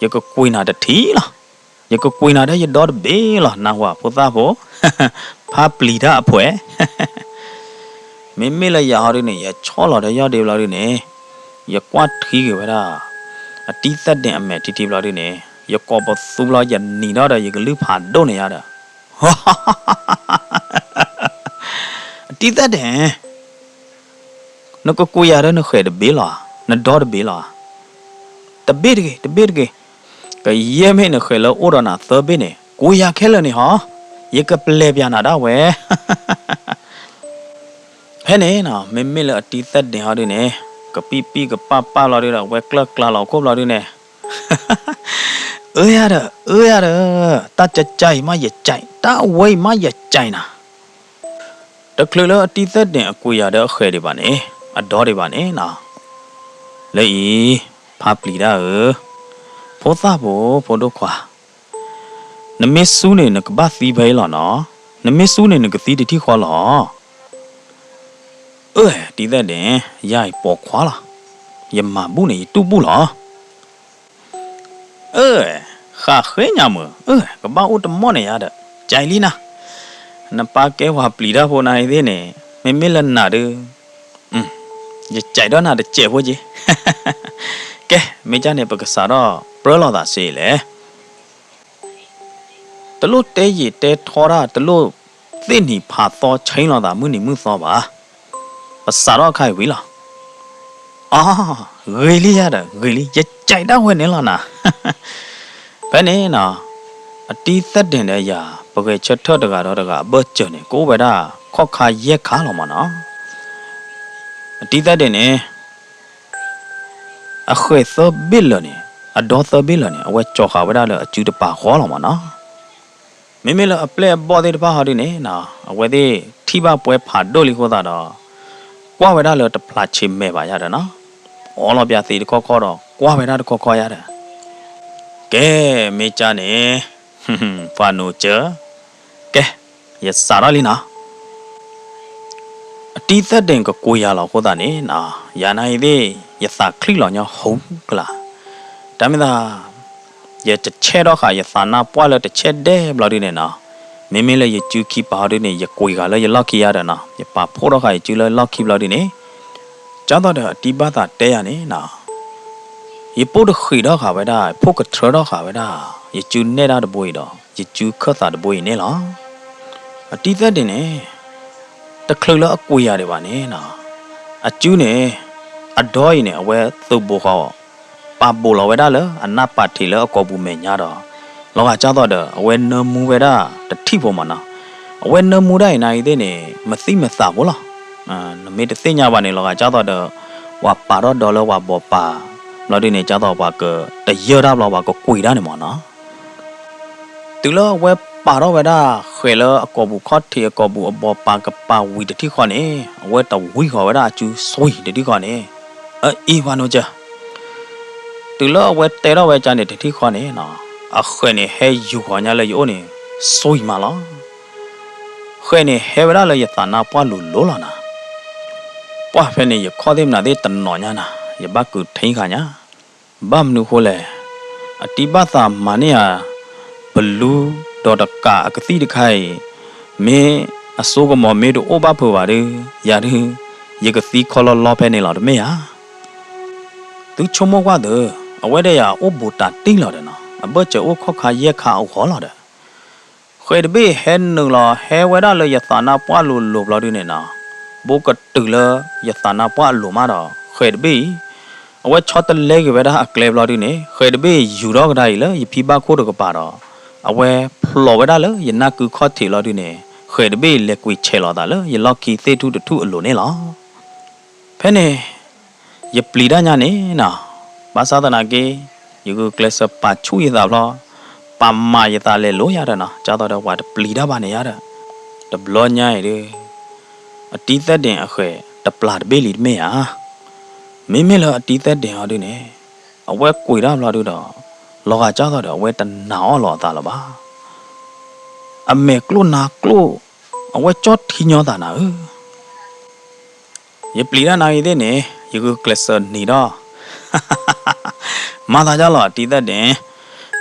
ယကကွံာ်နၤတထံၣ်လီၤ. ယကကွံာ်နၤဒီးယဒီတဘ့ၣ်လီၤ နၢ်ဟူဧါဖိသၣ်ဖိ, ဖးပျံၤတၢ်အဖှဲး. မ့မ့ၢ်လၢယၤဟီဒုန့ၣ် ယဆီၣ်လီၤဒီးယီၢ်ဒ့ဘျီဒုန့ၣ်, ယကွၢ်ထံက့ၤဝဲဒၣ် အတံၤသၢဒ့ၣ်အမဲာ်ထံထံဘျီဒုန့ၣ်, ယကိးပသူဘျီ ယနံၤထီၣ်ဒီးယကလုၢ်ဖးဒိၣ်န့ၣ်ယါဒီး အတံၤသၢဒ့ၣ်, နကကွံာ်ယၤဒီးနဃဲၢ်တဘ့ၣ်လီၤဧါ, နဒီတဘ့ၣ်လီၤဧါ. တဘ့ၣ်တဂ့ၤ, တဘ့ၣ်တဂ့ၤ. ကယဲၢ်မ့ၢ်နဃဲၢ်လၢအိၣ်ဒီးနၤသၢဘ့ၣ်န့ၣ် ကွံာ်ယၤခဲလၢာ်န့ၣ်ဟီ, ယကပျဲၢ်ပၠးနၤဒၣ်ဝဲ ဖဲန့ၣ်နီၤ မ့မ့ၢ်လၢအတံၤသၢဒ့ၣ်ဟီဒုန့ၣ်, ကပံၣ်ပံၣ်ကပၣ်ပၣ်လီၤဒုဒီး အဝဲကျၢၢ်ကျါလီၤခိၣ်ဘျီဒုန့ၣ်, အၢယၤဒီး အၢယၤဒီး, တၢ်ကကါအံၤမးယကး, တၢ်ဝဲအံၤမးယကးနၤ. တချုးလၢအတံၤသၢဒ့ၣ်အကွံာ်ယၤဒီးအဃဲၢ်ဒံးဘၣ်န့ၣ်, အဒီဒံးဘၣ်န့ၣ်နီၤ, လၢအံၤ, ဖးပျံၤတၢ်ဧၢ, ဖိသၣ်ဖိ ဖိဒိၣ်ခွါ, နမ့ၢ်စူန့ၣ် နကဘၣ်သံဖဲအံၤလီၤနီၤ, နမ့ၢ်စူန့ၣ် နကသံတထံၣ်ဃီလီၤ. အၢ တံၤသၢဒ့ၣ်, ယၤအံၤပိာ်ခွါလီၤ, ယမၤဘူၣ်န့ၣ် ယတူၢ်ဘူၣ်လီၤ. အၢ ဃးဃ့ညါမုၢ်, အၢ ကဘၣ်အိၣ်တမီၣ်န့ၣ်ယါဒီး, ကးလံနၤ, နပၢ်ကဲပှၤပျံၤတၢ်ဖိနၤအံၤသ့ၣ်န့ၣ်, မ့မ့ၢ်လၢနၤဒုး, ယကးဒီးနၤတစဲးဖိက့ၤ. ကဲ မ့ၢ်ကၢ်န့ၣ် ပကစးထီၣ်ပြၢလိာ်သးစ့လဲၣ်. တလိၣ်တဲယံာ်တဲထီတၢ်, တလိၣ်သ့ၣ်နံၤဖးသီဆ့လိာ်သးမုၢ်နံၤမုၢ်သီဘၣ်. ပစးထီၣ်အခါအံၤဝံၤလီၤ. အ, ဂ့ၤလံယါဒီး ဂ့ၤလံ, ယကးဒၣ်ဝဲန့ၣ်လီၤနၤ. ဖဲန့ၣ်နီၤ, အတံၤသၢဒ့ၣ်ဒီးယၤ ပဂဲၤဆၢထၢၣ်တဂၤဒီးတဂၤအဘၢၣ်စၢၤန့ၣ် ကအိၣ်ဝဲဒၣ်ခီၣ်ခါယဲၢ်ခါလီၤမးနီၤ. အတံၤသၢဒ့ၣ်န့ၣ် အဃဲၢ်သၢဘ့ၣ်လၢာ်န့ၣ်, အဒီသၢဘ့ၣ်လၢာ်န့ၣ် အဝဲကၠီၤဃာ်ဝဲဒၣ်လၢအစုတပၤဃီလီၤမးနီၤ. မ့မ့ၢ်လၢအပျဲၢ်အဘီၣ်သ့ၣ်တဖၣ်ဟီဒုန့ၣ်, အဝဲသ့ၣ်ထံၣ်ဘၣ်ပှဲၤဖးဒိၣ်လံအဃိသတးဒီး, ကွၢ်ဝဲဒၣ်လၢတဖျးဆံးမဲာ်ဘၣ်ယါဒီးနီၤ, အီလီၤပၠးသ့တခီခီဒီး ကွၢ်ဝဲဒၣ်တခီခီယါဒီး, ကဲ မ့ၢ်ကၢ်န့ၣ်, ပှၤနိးကၢ, ကဲ ယစးထီၣ်လံနီၤ. အတံၤသၢဒ့ၣ်ကကွံာ်ယၤလီၤအဃိသတးန့ၣ်, ယၤနၤအံၤသ့ၣ် ယသးချံၣ်လီၤညီဟူကလာ်, တၢ်မ့ၢ်သး ယတဆဲးထီၣ်ဃာ်ယသးနါပှၢ်လၢတဆဲးဒဲးဘျီဒုန့ၣ်နီၤ, မ့မ့ၢ်လၢယစုခံပၤဟီဒုန့ၣ် ယကွံာ်ဃာ်လၢယလီၢ်ခံယါဒီးနီၤ, ယပာ်ဖှိၣ်ထီၣ်ဃာ်ယစုလၢလီၢ်ခံဘျီဒုန့ၣ်, ကၢ်သိးဒီးအတံၤဘၣ်သးတဲယၤန့ၣ်နီၤ, ယပိၢ်တဃံးထီၣ်ဃာ်ဝဲဒၣ် ဖိၣ်ကထြၢထီၣ်ဃာ်ဝဲဒၣ် ယစုနဲၣ်တၢ်တဘိအံၤဒီး ယစုခၢၣ်သးတဘိအံၤန့ၣ်လီၤ. အတံၤသၢဒ့ၣ်န့ၣ် တချုးလၢအကွံာ်ယၤဒံးဘၣ်န့ၣ်နီၤ, အစုန့ၣ် အဒီအံၤန့ၣ် အဝဲသုးဘူးဃီ ပာ်ဘူးလီၤဝဲဒၣ်လၢအနၢ်ပာ်ထံးလၢအကိာ်ပူၤမဲာ်ညါဒီး လီၤဂာ်ကၢ်သိးဒီး အဝဲနၢမူဝဲဒၣ်တထံၣ်ဖိမၢ်နီၤ. အဝဲနၢမူဒၣ်အံၤနၤအံၤသ့ၣ်န့ၣ် မသံၣ်မသးဖိလီၤ. နမ့ၢ်တသ့ၣ်ညါဘၣ်န့ၣ် လီၤဂာ်ကၢ်သိးဒီး ပှၤပာ်ထီၣ်ဒီလၢပှၤဘီးပာ် ဘျီဒုန့ၣ် ကၢ်သိးပှၤကတယၢၢ်တၢ်ဘျီ ပှၤကကွံာ်တၢ်န့ၣ်မၢ်နီၤ. တုၤလၢအဝဲပာ်ထီၣ်ဝဲဒၣ် ဃဲးလၢအကိာ်ပူၤခီၣ်ထံးအကိာ်ပူၤ အဘီးပာ်ကပာ်ဝံၤတထံၣ်ဃီန့ၣ် အဝဲတဝံဃီၤဝဲဒၣ်အစုစွံတထံၣ်ဃီန့ၣ်, အအံၤပှၤနိကၢၤ တုၤလၢအဝဲတဲထီၣ်ဝဲကၢ်န့ၣ်တထံၣ်ဃီန့ၣ်နီၤ, အဃဲးန့ၣ်ဟဲယူၤဃီၤညါလၢယအိၣ်န့ၣ် စွံမးလီၤ. ဃဲးန့ၣ်ဟဲဝဲဒၣ်လၢယသးနါပှၢ်လိၤလိၤလီၤနီၤ. ပှၢ်ဖဲန့ၣ် ယခီၣ်သ့ၣ်မနၤသ့ၣ်တနီၤညါနီၤ, ယဘၣ်ကုာ်ထံဃာ်ညါ ဘၣ်မနုၤဃိလဲၣ်, အတံၤဘၣ်သးမၤန့ၢ်ယၤ ပလူဒီးတကးအကသံၣ်တခါအံၤ, မ့ၢ်အစိကမီၤမ့ၢ်တအိၣ်ဘၣ်ဖုးဘၣ်ဒီး ယၤဒုး ယကသံခီလီလီဖဲန့ၣ်လီၤတမ့ၢ်ဧါ. သုဆိကမိၣ်ကွၢ်သု, အဝဲဒၣ်ယၤအိၣ်ဘူးတးတံၢ်လီၤဒီးနီၤ, အဘၢၣ်စၢၤအိၣ်ခီၣ်ခါယဲၢ်ခါအဂီၢ်လီၤဒီး ဃဲးတဘ့ၣ်ဟဲနုာ်လီၤ ဟဲဝဲဒၣ်လၢယသးနါပှၢ်လိၤလိၤဘျီဒုန့ၣ်နီၤ, ဘိကတုၤလၢယသးနါပှၢ်အလိၤမးဒီး ဃဲးတဘ့ၣ်အံၤ အဝဲဆီတလဲက့ၤဝဲဒၣ်အကျဲဘျီဒုန့ၣ် ဃဲးတဘ့ၣ်ယူၤထီၣ်ကဒါအံၤလၢယဖံဘၣ်ခိၣ်တကပၤဒီး အဝဲဖျိးဝဲဒၣ်လၢယနၢ်ကုခီၣ်ထံးလီၤဒုန့ၣ် ဃဲးတဘ့ၣ်လဲၤကွံာ်ဆဲးလီၤသးလၢယလီၢ်ခံသ့ၣ်ထူၣ်တထူၣ်အလိၤန့ၣ်လီၤ. ဖဲန့ၣ် ယပျံၤတၢ်ညါန့ၣ်နီၤ, ဘၣ်ဆၣ်သနာ်က့ ယဂုာ်ကျဲးစၢးပာ်ဆူၣ်ယသးဖျီ, ပာ်မၤယသးလဲၤလိယၤဒီးနီၤ, ကၢ်သိးဒီးပှၤတပျံၤတၢ်ဘၣ်န့ၣ်ယၤဒီး တဘျီညါအံၤဒုး အတံၤသၢဒ့ၣ်အဃဲးတပျၢ်တဘ့ၣ်လံတမ့ၢ်ဧါ. မ့မ့ၢ်လၢအတံၤသၢဒ့ၣ်ဟီဒုန့ၣ် အဝဲကွံာ်တၢ်ဘျီဒုဒီး လီၤဂာ်ကၢ်သိးဒီးအဝဲတနာ်အီၣ်လီၤအသးလၢၤဘၣ်. အမဲာ်ကျိၣ်နါကျိၣ် အဝဲကၠီထံညီသးနၤဧၢ. ယပျံၤတၢ်နၤအံၤသ့ၣ်န့ၣ် ယဂုာ်ကျဲးစၢးနံၤဒီး မၤသးဒ်လီၤ အတံၤသၢဒ့ၣ်,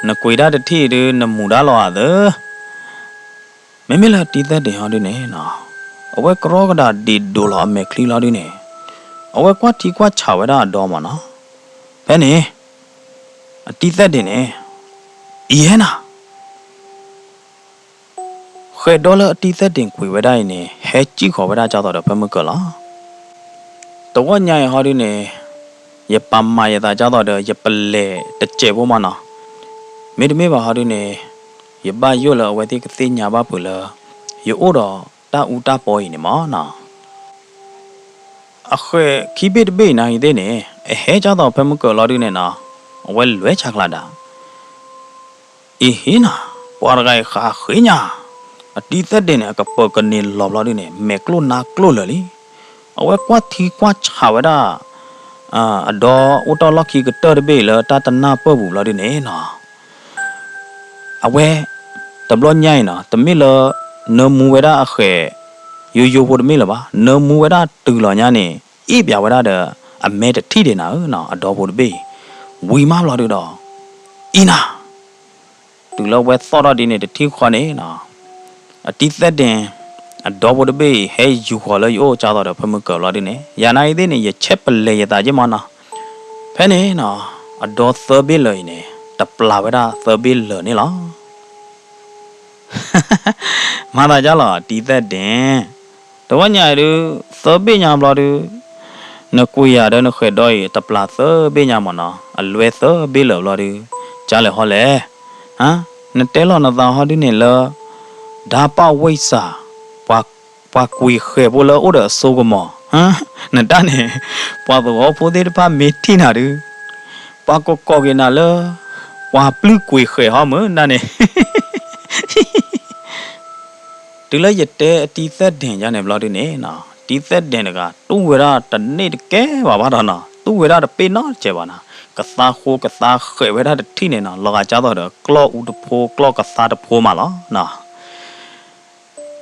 နကွံာ်တၢ်တထံၣ်ဒုး နမူၤဒါလီၤဧါသၢ. မ့မ့ၢ်လၢအတံၤသၢဒ့ၣ်ဟီဒုန့ၣ်နီၤ, အဝဲကရီကဒးဒံးဒိၣ်လီၤအမဲာ်ချံလီၤဒုန့ၣ်, အဝဲကွၢ်ထံကွၢ်ဆးဝဲဒၣ်အဒီမၢ်နီၤ. ဖဲန့ၣ် အတံၤသၢဒ့ၣ်န့ၣ် အံၤဟဲနၤ ဃဲးဒီလၢအတံၤသၢဒ့ၣ်ကွံာ်ဝဲဒၣ်အံၤန့ၣ် ဟဲစံၣ်ဃီၤဝဲဒၣ်ကၢ်သိးဒီးဖဲမုၢ်ကၢၤလီၤ. တဝီညါအံၤဟီဒုန့ၣ် ယပာ်မၤယသးကၢ်သိးဒီး ယပလဲၤတစဲးဖိမၢ်နီၤ. မ့တမ့ၢ်ဘၣ်ဟီဒုန့ၣ် ယဘၣ်ယိၣ်လၢအဝဲသ့ၣ်ကသ့ၣ်ညါဘၣ်ဖုးလၢ ယအိၣ်ဒီးတၢ်အူတၢ်ပီအံၤန့ၣ်မၢ်နီၤ. အဃဲးခံဘ့ၣ်တဘ့ၣ်အံၤနၤအံၤသ့ၣ်န့ၣ် အဟဲကၢ်သိးဖဲမုၢ်ကၢၤလီၤဒုန့ၣ်နီၤ, အဝဲလွဲၢ်ဆါကျါဒၣ် အံၤဟ့နၤ, ပှၤတဂၤအံၤဃးဃ့ညါ, အတံၤသၢဒ့ၣ်န့ၣ် အကပၢၤကန့ၢ်လီၤဘျီဒုန့ၣ် မဲာ်ကျိၣ်နါကျိၣ်လၢာ်လံ. အဝဲကွၢ်ထံကွၢ်ဆးဝဲဒၣ် အဒီအိၣ်တ့ၢ်လီၢ်ခံကတၢၢ်တဘ့ၣ်လၢတၢ်တနၢ်ပၢၢ်ပူၤဘျီဒုန့ၣ်နီၤ, အဝဲ တဘျီညါအံၤနီၤ တမ့ၢ်လၢ နၢမူဝဲဒၣ်အဃဲး ယိယိဖိတမ့ၢ်လၢၤဘၣ်, နၢမူဝဲဒၣ်တုၤလီၤညါန့ၣ် အ့ၣ်ပၠးဝဲဒၣ်ဒီး အမဲာ်တထံၣ်ဒံးနၤဧၢနီၤ, အဒီဖိတဘ့ၣ်အံၤ ဝံၤမးဘျီဒုဒီး အံၤနၤ တုၤလၢဝဲသီၣ်ထီၣ်ဒ်န့ၣ်တထံၣ်ဃီန့ၣ်နီၤ, အတံၤသၢဒ့ၣ် အဒီဖိတဘ့ၣ်အံၤ ဟဲယူၤဃီၤလၢယအိၣ်ကၢ်သိးဒီးဖဲမုၢ်ကၢၤလီၤဒုန့ၣ် ယၤနၤအံၤသ့ၣ်န့ၣ် ယဆဲးပလဲၤယသးက့မၢ်နီၤ. ဖဲန့ၣ်နီၤ အဒီသၢဘ့ၣ်လၢာ်အံၤန့ၣ် တပျၢ်ဝဲဒၣ်သၢဘ့ၣ်လၢာ်န့ၣ်လီၤ. မၤသးဒ်လီၤ တံၤသၢဒ့ၣ်, တဝီညါအံၤဒုး သၢဘ့ၣ်ညါဘျီဒုး နကွံာ်ယၤဒီးနဃဲးဒီအံၤ တပျၢ်သၢဘ့ၣ်ညါမၢ်နီၤ, အလွဲသၢဘ့ၣ်လၢာ်ဘျီဒုး ကၢ်လဲၣ်ဟီလဲၣ်, နတဲလီၤနသးဟီဒုန့ၣ်လၢ ဒါပဝိစၢ် ပှၤကွံာ်ဃဲးဖိလၢအိၣ်ဒီးအစိကမီၤ, နတၢ်န့ၣ် ပှၤသဝီဖိသ့ၣ်တဖၣ်မ့ၢ်ထံၣ်နၤဒုး ပှၤကကိးက့ၤနၤလၢ ပှၤပျုၢ်ကွံာ်ဃဲးဟီမုၢ်နၢ်န့ၣ် တုၤလၢယတဲအတံၤသၢဒ့ၣ်ယါန့ၣ်ဘျီဒုန့ၣ်နီၤ, တံၤသၢဒ့ၣ်တဂၤ တူၢ်ဝဲဒၣ်တန့ၢ်တကဲဘၣ်ဘၣ်ဒီးနီၤ, တူၢ်ဝဲဒၣ်တပ့ၢ်နီတစဲးဘၣ်နီၤ, ကသါဃိကသါဃဲးဝဲဒၣ်တထံၣ်န့ၣ်နီၤ, လီၤဂာ်ကၢ်သိးဒီးကျီၢ်အူတဖိ ကျီၢ်ကသါတဖိမးလီၤနီၤ.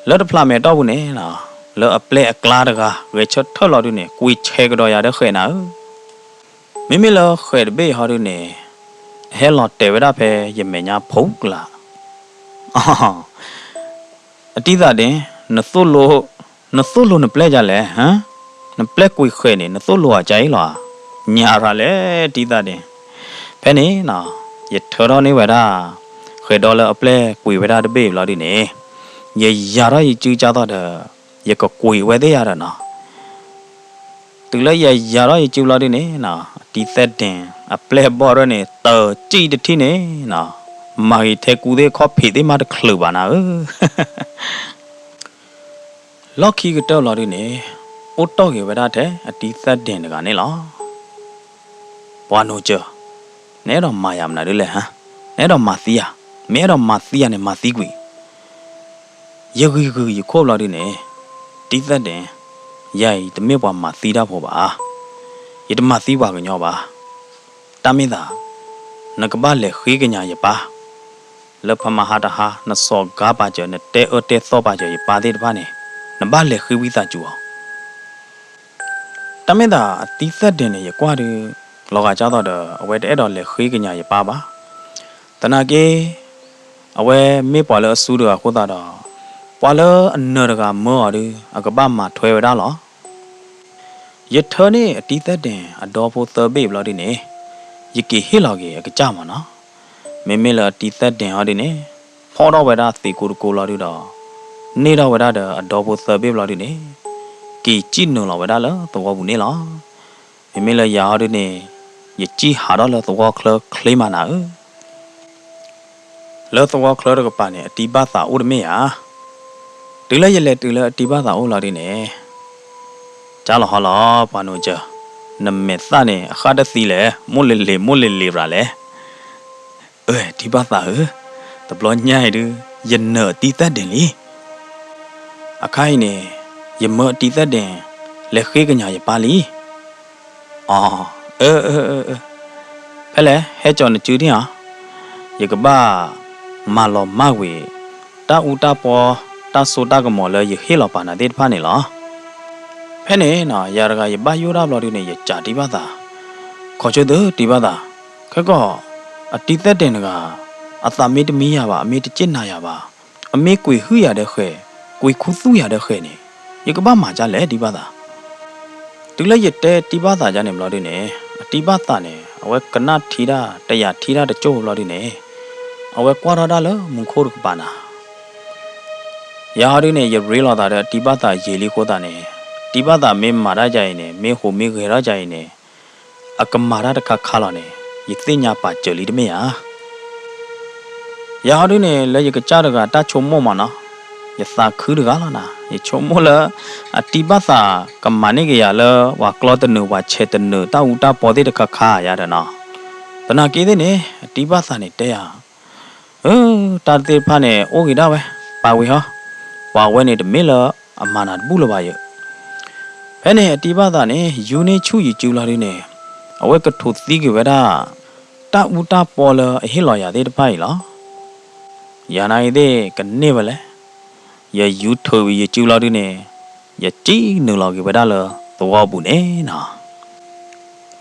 လၢတဖျးမဲာ်တီၢ်ပူၤန့ၣ်နီၤ, လၢအပျဲၢ်အကျါတဂၤ ဂဲၤဆၢထၢၣ်လီၤဒုန့ၣ် ကွံာ်ဆဲးကဒီးယၤဒီးဃဲးနၤဧၢ မ့မ့ၢ်လၢဃဲးတဘ့ၣ်အံၤဟီဒုန့ၣ် အဟဲလီၤတဲာ်ဝဲဒၣ်ဖဲယမဲာ်ညါဖိကလာ်, အတံၤသၢဒ့ၣ်, နသိၣ်လိ နသိၣ်လိနပျဲၢ်ဒ်လဲၣ်, နပျဲၢ်ကွံာ်ဃဲးန့ၣ် နသိၣ်လိအီၤဒ်အံၤလီၤဧါ, ညါရၤလဲၣ် တံၤသၢဒ့ၣ်, ဖဲန့ၣ်နီၤ, ယထၢထီၣ်န့ၢ်ဝဲဒၣ် ဃဲၤဒီလၢအပျဲၢ်ကွံာ်ဝဲဒၣ်တဘ့ၣ်ဘျီဒုန့ၣ်, ယယၤထီၣ်ယစုကၢ်သိးဒီး ယကကွံာ်ဝဲသ့ၣ်ယၤဒီးနီၤ. တုၤလၢယယၤထီၣ်ယစုဘျီဒုန့ၣ်နီၤ, အတံၤသဲၣ်ဒ့ၣ်အပျဲၢ်ဘီၣ်ရဲၣ်န့ၣ် တၢ်စံၣ်တထံၣ်န့ၣ်နီၤ, မၤဂ့ၤထဲကူသ့ၣ်ခီၣ်ဖံးသ့ၣ်မးတချုးဘၣ်နၤဧၢ. လီၢ်ခံကတၢၢ်ဘျီဒုန့ၣ်, အိၣ်တီၢ်ဂ့ၤဝဲဒၣ်ထဲအတံၤသဲၣ်ဒ့ၣ်တဂၤန့ၣ်လီၤ. ပှၤနိစၢၤ, နအဲၣ်ဒိးမၤယၤမနုၤဒ်လဲၣ်ဟါ, နအဲၣ်ဒိးမၤသံယၤ, မ့ၢ်အဲၣ်ဒိးမၤသံယၤန့ၣ်မၤသံကွံာ်. ယဂံၢ်ဂုာ်ယခိၣ်ဘျီဒုန့ၣ်, တံၤသဲၣ်ဒ့ၣ်, ယၤအံၤတမ့ၢ်ပှၤမၤသံတၢ်ဖိဘၣ်, ယတမၤသံပှၤကညီဘၣ်. တၢ်မ့ၢ်သး, နကဘၣ်လဲၤဃ့ကညးယပၢ် လၢဖမဟါတဟါ နစီၤကၤပာ်စၢၤ နတဲအၢတဲသီပာ်စၢၤယပၢ်သ့ၣ်တဖၣ်န့ၣ်, နဘၣ်လဲၤဃ့ဝံသးစူၤအီၤ. တၢ်မ့ၢ်သးအတံၤသဲၣ်ဒ့ၣ်န့ၣ် ယကွၢ်ဒုး လီၤဂာ်ကၢ်သိးဒီး အဝဲတအဲၣ်ဒိးလဲၤဃ့ကညးယပၢ်ဘၣ်. သနာ်က့ အဝဲမ့ၢ်ပှၤလၢအစူတဂၤအဃိသတးဒီး, ပှၤလၢအနၢၤတဂၤမၢအီၤဒုး အကဘၣ်မၤထွဲဝဲဒၣ်လီၤ. ယထၢန့ၢ်အတံၤသဲၣ်ဒ့ၣ်အဒီဖိသၢဘ့ၣ်ဘျီဒုန့ၣ်, ယက့ၤဟ့ၣ်လီၤက့ၤအကစၢ်မးနီၤ. မ့မ့ၢ်လၢအတံၤသဲၣ်ဒ့ၣ်ဟီဒုန့ၣ်, ဖီၣ်ထီၣ်ဝဲဒၣ်သံးကိတကိလီၤဒုဒီး, န့ၢ်ထီၣ်ဝဲဒၣ်ဒီးအဒီဖိသၢဘ့ၣ်ဘျီဒုန့ၣ်, က့ၤစံၣ်နုာ်လီၤဝဲဒၣ်လၢသဝီပူၤန့ၣ်လီၤ. မ့မ့ၢ်လၢယၤဟီဒုန့ၣ်, ယစံၣ်ဟးထီၣ်လၢသဝီချၢချ့မးနၤဧၢ. လၢသဝီချၢတကပၤန့ၣ် အတံၤဘၣ်သးအိၣ်တမ့ၢ်ဧါ. တုၤလၢယလဲၤတုၤလၢအတံၤဘၣ်သးအိၣ်လီၤဒုန့ၣ်, ကၢ်လီၤဟီလီၤ ပှၤနိစၢၤ, နမဲာ်သၣ်န့ၣ် အဃၣ်တသံလဲၣ်, မိၢ်လ့ၤလ့ၤ မိၢ်လ့ၤလ့ၤဘၣ်လဲၣ်. အၢ တံၤဘၣ်သးဧၢ, တဘျီညါအံၤဒု, ယနၢၤအတံၤသဲၣ်ဒ့ၣ်လံ. အခါအံၤန့ၣ်, ယမၢအတံၤသဲၣ်ဒ့ၣ်, လဲၤဃ့ကညးယပၢ်လံ. အ, အၢ, ဖဲလဲၣ် ဟဲကၠီၤနစုန့ၣ်ဧါ. ယကဘၣ်မၤလီၤမၢ်ကွံာ် တၢ်အူတၢ်ပီ, တၢ်စိတၢ်ကမီၤလၢယဟ့ၣ်လီၤပာ်နၤသ့ၣ်တဖၣ်န့ၣ်လီၤ. ဖဲန့ၣ်နီၤ ယၤတဂၤယဘၣ်ယိၣ်ဒၣ်ဘျီဒုန့ၣ် ယစံးတံၤဘၣ်သး, ခီဆၢသၢတံၤဘၣ်သး, ခဲကီၢ် အတံၤသဲၣ်ဒ့ၣ်တဂၤ, အသးမ့ၢ်တမံယၤဘၣ်, အမ့ၢ်တစ့ၣ်နၤယၤဘၣ်, အမ့ၢ်ကွံာ်ဟုၣ်ယၤဒီးဃဲၤ, ကွံာ်ခူသူၣ်ယၤဒီးဃဲၤန့ၣ်, ယကဘၣ်မၤဒ်လဲၣ်တံၤဘၣ်သး. တုၤလၢယတဲတံၤဘၣ်သးဒ်န့ၣ်ဘျီဒုန့ၣ်, အတံၤဘၣ်သးန့ၣ် အဝဲကနၣ်ထံတၢ် တယာ်ထံတၢ်တကၠိၢ်ဘျီဒုန့ၣ်, အဝဲကွၢ်ထီၣ်ဒၣ်လၢမူခိၣ်တကပၤနၤ. ယၤဟီဒုန့ၣ် ယရ့လိာ်သးဒီးတံၤဘၣ်သးယံာ်လံအဃိသတးန့ၣ်, တံၤဘၣ်သးမ့ၢ်မၤတၢ်ဒ်အံၤန့ၣ်, မ့ၢ်ဟူးမ့ၢ်ဂဲၤထီၣ်ဒ်အံၤန့ၣ်, အကမၤတၢ်တခါခါလီၤန့ၣ်, ယသ့ၣ်ညါပာ်စၢၤလံတမ့ၢ်ဧါ. ယၤဟီဒုန့ၣ် လၢယကစၢ်တဂၤတၢ်ဆိကမိၣ်မးနီၤ, ယသးခုတဂၤလီၤနၤ, ယဆိကမိၣ်လၢ အတံၤဘၣ်သးကမၤန့ၢ်က့ၤယၤလၢ ပှၤကျီတနုာ် ပှၤဆဲးတနုာ် တၢ်အူတၢ်ပီသ့ၣ်တခါခါယၤဒီးနီၤ. သနာ်က့သ့ၣ်န့ၣ် အတံၤဘၣ်သးန့ၣ်တဲယၤ, အၢ, တၢ်သ့ၣ်တဖၣ်န့ၣ် အိၣ်ဂ့ၤဒၣ်ဝဲ, ပာ်ဝံၤဟီ, ပှၤဝဲန့ၣ်တမ့ၢ်လၢအမၤနၤတဘူၣ်လၢၤဘၣ်ယဲ. ဖဲန့ၣ်အတံၤဘၣ်သးန့ၣ် ယူန့ၢ်ဆူၣ်ယစုလီၤဒုန့ၣ်, အဝဲကထိးသံကွံာ်ဝဲဒၣ် တၢ်အူတၢ်ပီလၢအဟ့ၣ်လီၤယၤသ့ၣ်တဖၣ်အံၤလီၤ. ယၤနာ်အံၤသ့ၣ်ကန့ၢ်ဝဲလဲၣ်. ယယူထုးဝံၤယစုလီၤဒုန့ၣ်, ယစံၣ်နုာ်လီၤက့ၤဝဲဒၣ်လၢသဝီပူၤန့ၣ်နီၤ.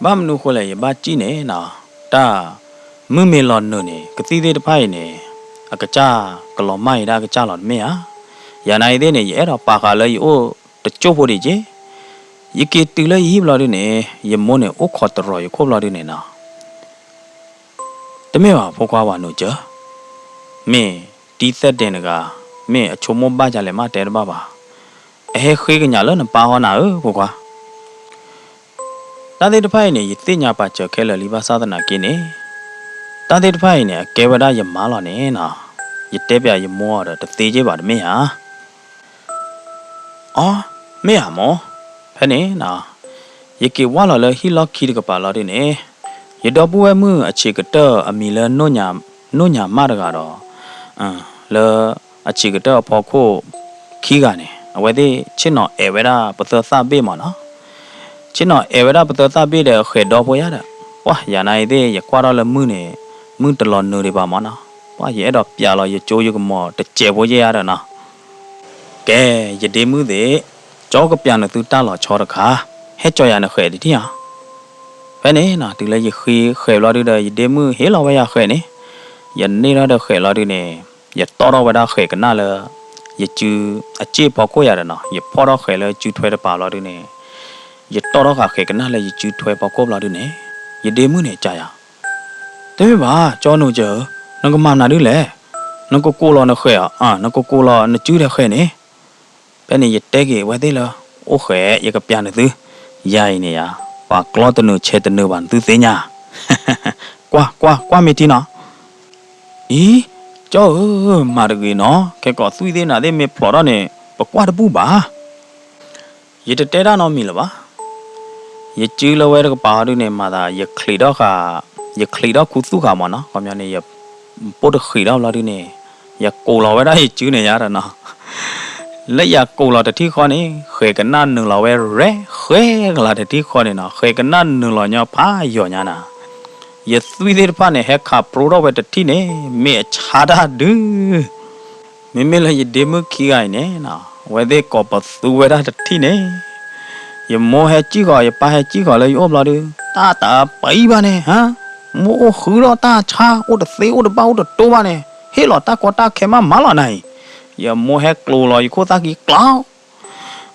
ဘၣ်မနုၤဃိလဲၣ် ယဘၣ်စံၣ်န့ၣ်နီၤ, တၢ်မုၢ်မ့ၢ်လီၤနုာ်န့ၣ် ကသံၣ်သ့ၣ်တဖၣ်အံၤန့ၣ် အကစၢ်ကလီၤမၢ်အံၤဒၣ်အကစၢ်လီၤတမ့ၢ်ဧါ. ယၤနာ်အံၤသ့ၣ်န့ၣ် ယအဲၣ်ဒိးပာ်ဃာ်လၢယအိၣ်တကၠိၢ်ဖိဒံးက့, ယက့ၤတုၤလၢယဟံၣ်ဘျီဒုန့ၣ် ယမိၢ်န့ၣ်အိၣ်ခိးတရီၤယခိၣ်ဘျီဒုန့ၣ်နီၤ. တမ့ၢ်ဘၣ်ဖိခွါပှၤနိစၢၤ, မ့ၢ်တံၤသဲၣ်ဒ့ၣ်တဂၤ, မ့ၢ်အဆိကမိၣ်ဘၣ်ဒ်လဲၣ်မးတဲတဘၣ်ဘၣ်. အဟဲဃ့ကညးလၢနပၢ်အဂီၢ်နၤဧၢ ဖိခွါ. တၢ်သ့ၣ်တဖၣ်အံၤန့ၣ် ယသ့ၣ်ညါပာ်စၢၤခဲလၢာ်လံဘၣ်ဆၣ်သနာ်က့န့ၣ်, တၢ်သ့ၣ်တဖၣ်အံၤန့ၣ် အကဲဝဲဒၣ်ယမါလီၤန့ၣ်နီၤ. ယတဲပျးယမိၢ်အီၤဒီးတသ့က့ၢ်ဘၣ်တမ့ၢ်ဧါ. အီ, မ့ၢ်ဧါမိၢ်, ဖဲန့ၣ်နီၤ, ယက့ၤဝၢ်လီၤလၢဟံၣ်လီၢ်ခံတကပၤလီၤဒုန့ၣ်, ယဒီပုၢ်ဝဲၢ်မုၣ်အဆံးကတၢၢ်အမံၤလၢ နိၣ်ညၣ်မၣ်တဂၤဒီး, လၢအဆံးကတၢၢ်အဖီခိၣ်ခံဂၤန့ၣ် အဝဲသ့ၣ်ဆ့ၣ်နီၤအဲၣ်ဝဲဒၣ်ပသၢသၣ်ဘ့ၣ်မးနီၤ. ဆ့ၣ်နီၤအဲၣ်ဝဲဒၣ်ပသၢသၣ်ဘ့ၣ်ဒီးဃဲၤဒီဖိယါဒီး, ပှၢ်ယၤနာ်အံၤသ့ၣ် ယကွၢ်ထီၣ်လၢမုၢ်န့ၣ်, မုၢ်တလီၤနုာ်ဒံးဘၣ်မးနီၤ. ပှၢ်ယအဲၣ်ဒိးပျးလီၤယကၠိယကမီၤတစဲးဖိယါဒီးနီၤ. ကဲ, ယဒ့မုၣ်သ့ၣ်, ကၠီကပျးနသုတၢ်လီၤဆီတခါ, ဟဲကၠီယၤနဃဲၤတထံၣ်ဧါ. ဖဲန့ၣ်နီၤ တုၤလၢယဃ့ဃဲၤဘျီဒုဒီး ယဒ့မုၣ်ဟ့ၣ်လီၤဝဲယၤဃဲၤန့ၣ်, ယန့ၢ်ထီၣ်ဒီးဃဲၤလီၤဒုန့ၣ်, ယတီၢ်ထီၣ်ဝဲဒၣ်ဃဲၤကနၣ်လၢ ယစုအစ့ၣ်ဖီခိၣ်ယၤဒီးနီၤ, ယဖီၣ်ထီၣ်ဃဲၤလၢစုထွဲတပၤဘျီဒုန့ၣ်, ယတီၢ်ထီၣ်ဃာ်ဃဲၤကနၣ်လၢယစုထွဲဖီခိၣ်ဘျီဒုန့ၣ်, ယဒ့မုၣ်န့ၣ်ကးယၤ တမ့ၢ်ဘၣ် ကၠီနီၢ်ကၠၢၢ်ဧၢ, နကမၤမနုၤဒ်လဲၣ်. နကကိးလီၤနဃဲၤဧါ, နကကိးလီၤနစုဒီးဃဲၤန့ၣ်. ဖဲန့ၣ်ယတဲက့ၤဝဲသ့ၣ်လၢ အိၣ်ဃဲး ယကပျးနသု, ယၤအံၤန့ၣ်ယၤ ပှၤကျီတနုာ်ဆဲးတနုာ်ဘၣ် နသုသ့ၣ်ညါ. ကွၢ်ကွၢ်ကွၢ်မ့ၢ်ထံနီၤ. အံၤ ကၠီဧၢ, မၤတဂ့ၤနီၤ, ခဲကိာ်သွံၣ်သ့ၣ်နၤသ့ၣ်မ့ၢ်ဖျိးထီၣ်န့ၣ် ပကွၢ်တဘူၣ်ဘၣ်. ယတတဲတၢ်နီတမံၤလၢၤဘၣ်. ယစုလၢဝဲတကပၤအီၤဒုန့ၣ် မၤသး ယချံးထီၣ်ဃာ်, ယချံးထီၣ်ခူသူၣ်ဃာ်မၢ်နီၤ, ခီပညီန့ၣ် ယပိၢ်တဃံးထီၣ်ဘျီဒုန့ၣ် ယကိးလီၤဝဲဒၣ်ယစုန့ၣ်ယါဒီးနီၤ. လၢယကိးလီၤတထံၣ်ဃီန့ၣ် ဃဲၤကနၣ်နုာ်လီၤဝဲရဲၣ် ဃဲၤကလၤတထံၣ်ဃီန့ၣ်နီၤ, ဃဲၤကနၣ်နုာ်လီၤညီဖးယိာ်ညါနၤ. ယသွံၣ်သ့ၣ်တဖၣ်န့ၣ် ဟဲခးပြိထီၣ်ဝဲတထံၣ်န့ၣ် မ့ၢ်အဆါတၢ်ဒု မ့မ့ၢ်လၢယဒ့မုၣ်ခံဂၤအံၤန့ၣ်နီၤ, အဝဲသ့ၣ်ကိးပသူဝဲဒၣ်တထံၣ်န့ၣ်, ယမိၢ်ဟဲစံၣ်ဃီၤ ယပၢ်ဟဲစံၣ်ဃီၤလၢယအိၣ်ဘျီဒု, တၢ်တပံၤဘၣ်န့ၣ်, မိၢ်အိၣ်ဃုထီၣ်တၢ်ဆါ အိၣ်တသ့အိၣ်တဘၣ်အိၣ်တတိဘၣ်န့ၣ်, ဟ့ၣ်လီၤတၢ်ကီတၢ်ခဲမးမးလီၤနၤအံၤ, ယမိၢ်ဟဲကျိးလီၤယခိၣ်သၣ်ခံကျီ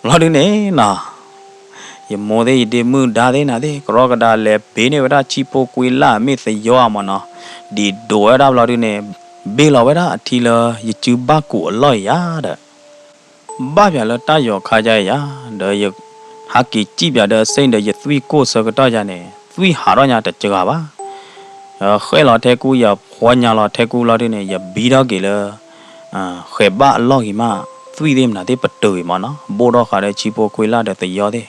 ဘျီဒုန့ၣ်နီၤ, ယမိၢ်သ့ၣ်ယဒ့မုၣ်ဒါသ့ၣ်နၤသ့ၣ် ကရီကဒါလဲၤဘ့န့ၢ်ဝဲဒၣ်ဆံဖိကွံလၢ်မ့ၢ်သယီအမၢ်နီၤ, ဒံးဒိးဝဲဒၣ်ဘျီဒုန့ၣ်, ဘ့ၣ်လီၤဝဲဒၣ်အထံလၢယစုဘၣ်ကူးအလီၢ်အံၤယါဒီး ဘၣ်ပၠးလၢတၢ်ယီၤခါယါအံၤယါ, ဒီးယဟးက့ၤစံၣ်ပၠးဒီးအစ့ၣ်ဒီးယသွံၣ်ကိၢ်ဆၢကတီၢ်ယါန့ၣ် သွံၣ်ဟးထီၣ်ညါတစှၤဘၣ်. ယဃဲၣ်လီၤထဲကူ ယဖှီညါလီၤထဲကူလီၤဒုန့ၣ် ယဘံထီၣ်က့ၤလၢ ဃဲၤဘၣ်အလီၢ်ဂ့ၤမး, သွံၣ်သ့ၣ်မနုၤသ့ၣ်ပတုာ်ဂ့ၤမၢ်နီၤ, ဘိၣ်ထီၣ်ဃာ်ဒီးဆံဖိခွံလၢ်ဒီးသယီသ့ၣ်,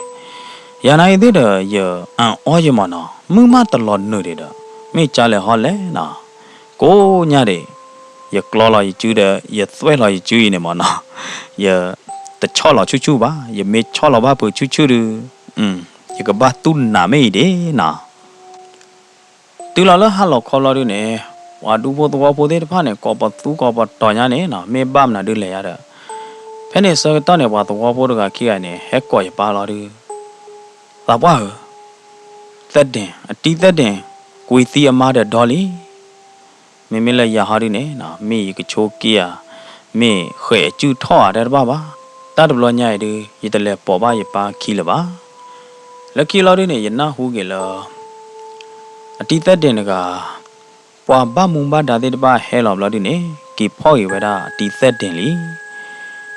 ယၤနၤအံၤသ့ၣ်ဒီး ယအၣ်အီယမၢ်နီၤ, မုၢ်မးတလီၤနုာ်ဒံးဒီး မ့ၢ်ကၢလဲၤဟီလဲၣ်နီၤ, ကိးညါဒံး, ယကျီလီၤယစုဒီး ယသွဲၣ်လီၤယစုအံၤန့ၣ်မၢ်နီၤ, ယတဆီၣ်လီၤဆူၣ်ဆူၣ်ဘၣ်, ယမ့ၢ်ဆီၣ်လီၤဘၣ်ဖုးဆူၣ်ဆူၣ်ဒု, ယကဘၣ်တူၢ်နးမ့ၢ်အံၤဒံးနီၤ. တုၤလီၤလၢဟါလီၤခီဘျီဒုန့ၣ်, ပှၤဒူဖိသဝီဖိသ့ၣ်တဖၣ်န့ၣ် ကိးပသူကိးပတီၤညါန့ၣ်နီၤ, မ့ၢ်ဘၣ်မနုၤဒုလဲၣ်ယါဒီး, ဖဲန့ၣ်ဆၢကတီၢ်န့ၣ် ပှၤသဝီဖိတဂၤခံဂၤန့ၣ် ဟဲကိးယပၢ်လီၤဒု, သးပှၢ်ဧၢ, သဲးဒ့ၣ်, အတံၤသဲးဒ့ၣ် ကွံာ်သံအမါဒီးဒီလံ. မ့မ့ၢ်လၢယၤဟီဒုန့ၣ်, မ့ၢ်ယကဆိးက့ဧါ, မ့ၢ်ဃဲၤအစုၣ်ထီၣ်ဧါတၢ်တဘၣ်ဘၣ်, တၢ်တဘျီညါအံၤဒု ယတလဲၤပိာ်ဘၣ်ယပၢ်ခံလၢၤဘၣ်. လၢခံလီၤဒုန့ၣ် ယနၢ်ဟူက့ၤလၢ အတံၤသဲးဒ့ၣ်တဂၤ ပှၤဘၣ်မူဘၣ်ဒါသ့ၣ်တဖၣ်ဟဲလီၤဘျီဒုန့ၣ် က့ၤဖီၣ်က့ၤဝဲဒၣ်အတံၤသဲးဒ့ၣ်လံ.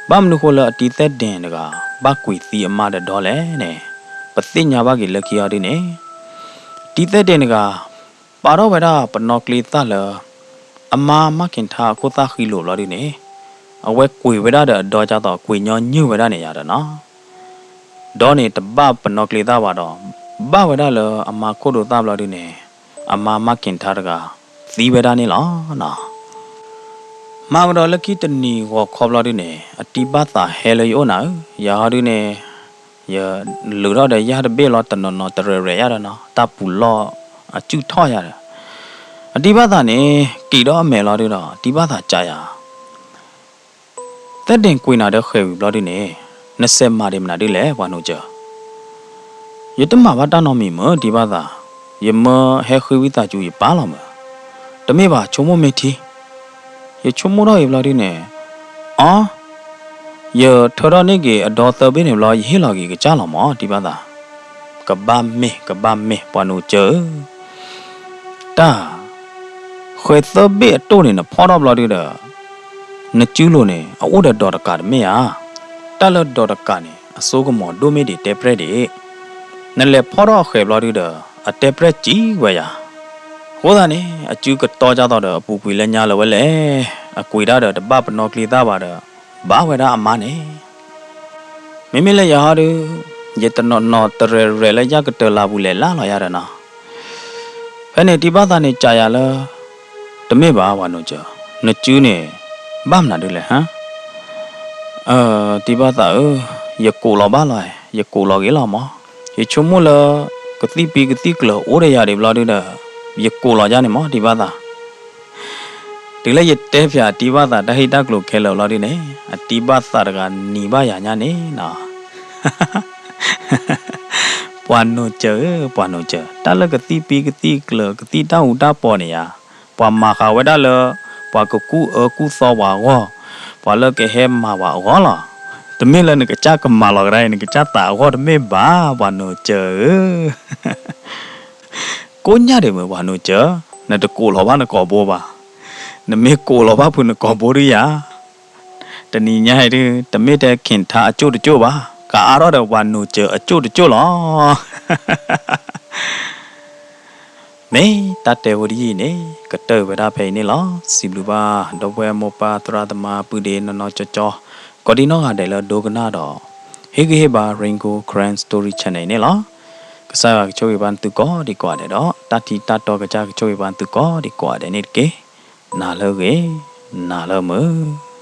ဘၣ်မနုၤဃိလၢအတံၤသဲးဒ့ၣ်တဂၤ ဘၣ်ကွံာ်သံအမါဒီးဒီလဲၣ်န့ၣ်, ပသ့ၣ်ညါဘၣ်က့ၤလၢခံအီၤဒုန့ၣ်, တံၤသဲးဒ့ၣ်တဂၤ ပာ်ထီၣ်ဝဲဒၣ်ပနီၣ်ကျ့သၣ်လၢ အမါမၤက့ၤထါအခိၣ်သၣ်ဃံလိာ်ဘျီဒုန့ၣ်, အဝဲကွံာ်ဝဲဒၣ်ဒီးအဒီဒ်သိးကွံာ်ညီနုၢ်ဝဲဒၣ်န့ၣ်ယါဒီးနီၤ ဒီးန့ၣ်တဘၣ်ပနီၣ်ကျ့သၣ်ဘၣ်ဒီး, ဘၣ်ဝဲဒၣ်လၢအမါခိၣ်ဒိသၣ်ဘျီဒုန့ၣ်, အမါမၤက့ၤထါတဂၤ သံဝဲဒၣ်န့ၣ်လီၤ. မၤကဒီးလၢခံတနံၤဂီၤခီဘျီဒုန့ၣ် အတံၤဘၣ်သးဟဲလၢယအိၣ်နၤဧၢ, ယၤဟီဒုန့ၣ် ယလုာ်ထီၣ်ဒီးယၢ်တဘ့ၣ်လီၤ တနီၤနီၤတရဲၣ်ရဲၣ်ယါဒီးနီၤ တၢ်ပူၤလီၢ်အစုၣ်ထီၣ်ယါဒီး, အတံၤဘၣ်သးန့ၣ် က့ၤဒီးအမဲာ်လီၤဒုဒီး အတံၤဘၣ်သးကးယၤ သဲးဒ့ၣ်ကွံာ်နၤဒီးဃဲၤဝံၤဘျီဒုန့ၣ်, နစဲးမၤဒံးမနုၤဒုလဲၣ် ပှၤနိကၢၤ. ယတမၤဘၣ်တၢ်နီတမံၤမ့ၢ် တံၤဘၣ်သး, ယမၢဟဲဃုဝံသးစူၤယပၢ်လီၤမၢ်. တမ့ၢ်ဘၣ် ဆိကမိၣ်မ့ၢ်ထံ, ယဆိကမိၣ်ထီၣ်ဂ့ၤဘျီဒုန့ၣ်, အီ, ယထၢထီၣ်န့ၢ်က့ၤအဒီသၢဘ့ၣ်န့ၣ်ဘျီ ယဟ့ၣ်လီၤက့ၤကစၢ်လီၤမၢ် တံၤဘၣ်သး. ကဘၣ်မ့ၢ် ကဘၣ်မ့ၢ် ပှၤနိကၢၤဧၢ တၢ်, ဃဲၤသၢဘ့ၣ်အတိၢ်န့ၣ် နဖီၣ်ထီၣ်ဘျီဒုဒီး, နစုလိၤန့ၣ် အအိၣ်ဒီးဒီးတကးတမ့ၢ်ဧါ. တၢ်လၢဒီးတကးန့ၣ် အစိကမီၤဒိၣ်မ့ၢ်ဒံးတဲပြဲၣ်ဒံး, နလဲၤဖီၣ်ထီၣ်အဃဲၤဘျီဒုဒီး အတဲပြဲၣ်စံးဝဲယၤ. အဃိသတးန့ၣ် အစုကတီၤကသိးဒီးအပူၤကွံာ်လၢညါလၢၤဝဲလဲၣ်, အကွံာ်တၢ်ဒီးတဘၣ်ပနီၣ်ကျ့သၣ်ဘၣ်ဒီး ဘၣ်ဝဲဒၣ်အမါန့ၣ် မ့မ့ၢ်လၢယၤဟီဒု, ယတနီၤနီၤတရဲၣ်ရဲၣ်လၢယၢ်ကတၢၢ်လၢ်ပူၤလဲၣ်လၢ်လီၤယၤဒီးနီၤ. ဖဲန့ၣ်တံၤဘၣ်သးန့ၣ်ကးယၤလၢ, တမ့ၢ်ဘၣ် ပှၤနိကၢၤ, နစုန့ၣ် ဘၣ်မနုၤဒုလဲၣ်ဟါ. တံၤဘၣ်သးဧၢ, ယကိးလီၤဘၣ်လီၤ, ယကိးလီၤဂ့ၤလီၤမၢ်. ယဆိကမိၣ်လၢ ကသံၣ်ပံကသံၣ်ကျၢၤအိၣ်ဒီးယၤဒံးဘျီဒုဒီး ယကိးလီၤယၤန့ၣ်မၢ် တံၤဘၣ်သး. တုၤလၢယတဲပၠးတံၤဘၣ်သးတၢ်ဟ့ၣ်တၢ်ကျိၤခဲလၢာ်ဘျီဒုန့ၣ် အတံၤဘၣ်သးတဂၤနံၤဘၣ်ယၤညါန့ၣ်နီၤ. ပှၤနိကၢၤဧၢ ပှၤနိကၢၤ, တၢ်လၢကသံၣ်ပံကသံၣ်ကျၢၤ ကသံၣ်တၢ်အူတၢ်ပီၤန့ၣ်ယါ, ပှၤမၤဃာ်ဝဲဒၣ်လၢ ပှၤကကူၣ်အၢကူၣ်သီပှၤအဂီၢ်, ပှၤလၢကဟဲမၤပှၤအဂီၢ်လီၤ. တမ့ၢ်လၢနကစၢ်ကမၤလီၤကဒါအံၤ နကစၢ်သးအဂီၢ်တမ့ၢ်ဘၣ် ပှၤနိကၢၤဧၢ. ကိးညါဒံးမ့ၢ်ပှၤနိကၢၤ, န နတကိးလီၤဘၣ်နကိာ်ဘိဘၣ်. နမ့ၢ်ကိးလီၤဘၣ်ဖုးနကိာ်ဘိဒုယၤ, တနံၤညါအံၤဒု တမ့ၢ်ထဲ ခင်ထၢ အကၠိၣ်တကၠိၣ်ဘၣ်, ကအါထီၣ်ဒီး ပှၤနူာ်စၢၤအကၠိၣ်တကၠိၣ်လီၤ. မ့ၢ်တၢ်တဲဖိတယုၢ်အံၤန့ၣ် ကတၢၢ်ဝဲဒၣ်ဖဲအံၤန့ၣ်လီၤ. စံးဘျုးဘၣ် ဒီပုၢ်ဝဲၢ်မိၢ်ပၢ်သရၣ်သမါ ပုၢ်ဒ့နီၢ်နီၢ်ကၠီကၠီ ကိးဒံနီၢ်ဂၤဒဲးလၢဒိကနၣ်ဒီး ဟ့ၣ်ဂံၢ်ဟ့ၣ်ဘါ Rain Gold Karen Story Channel အံၤန့ၣ်လီၤ. ကစၢ်ယွၤကဆိၣ်ဂ့ၤဘၣ်သုကိးဒံကိးဂၤဒဲးဒီး တၢ်ထံတၢ်တီကစၢ်ကဆိၣ်ဂ့ၤဘၣ်သုကိးဒံကိးဂၤဒဲးန့ၣ်တက့ၢ်. နၤလၢအဂ့ၤ, နၤလၢမုာ်.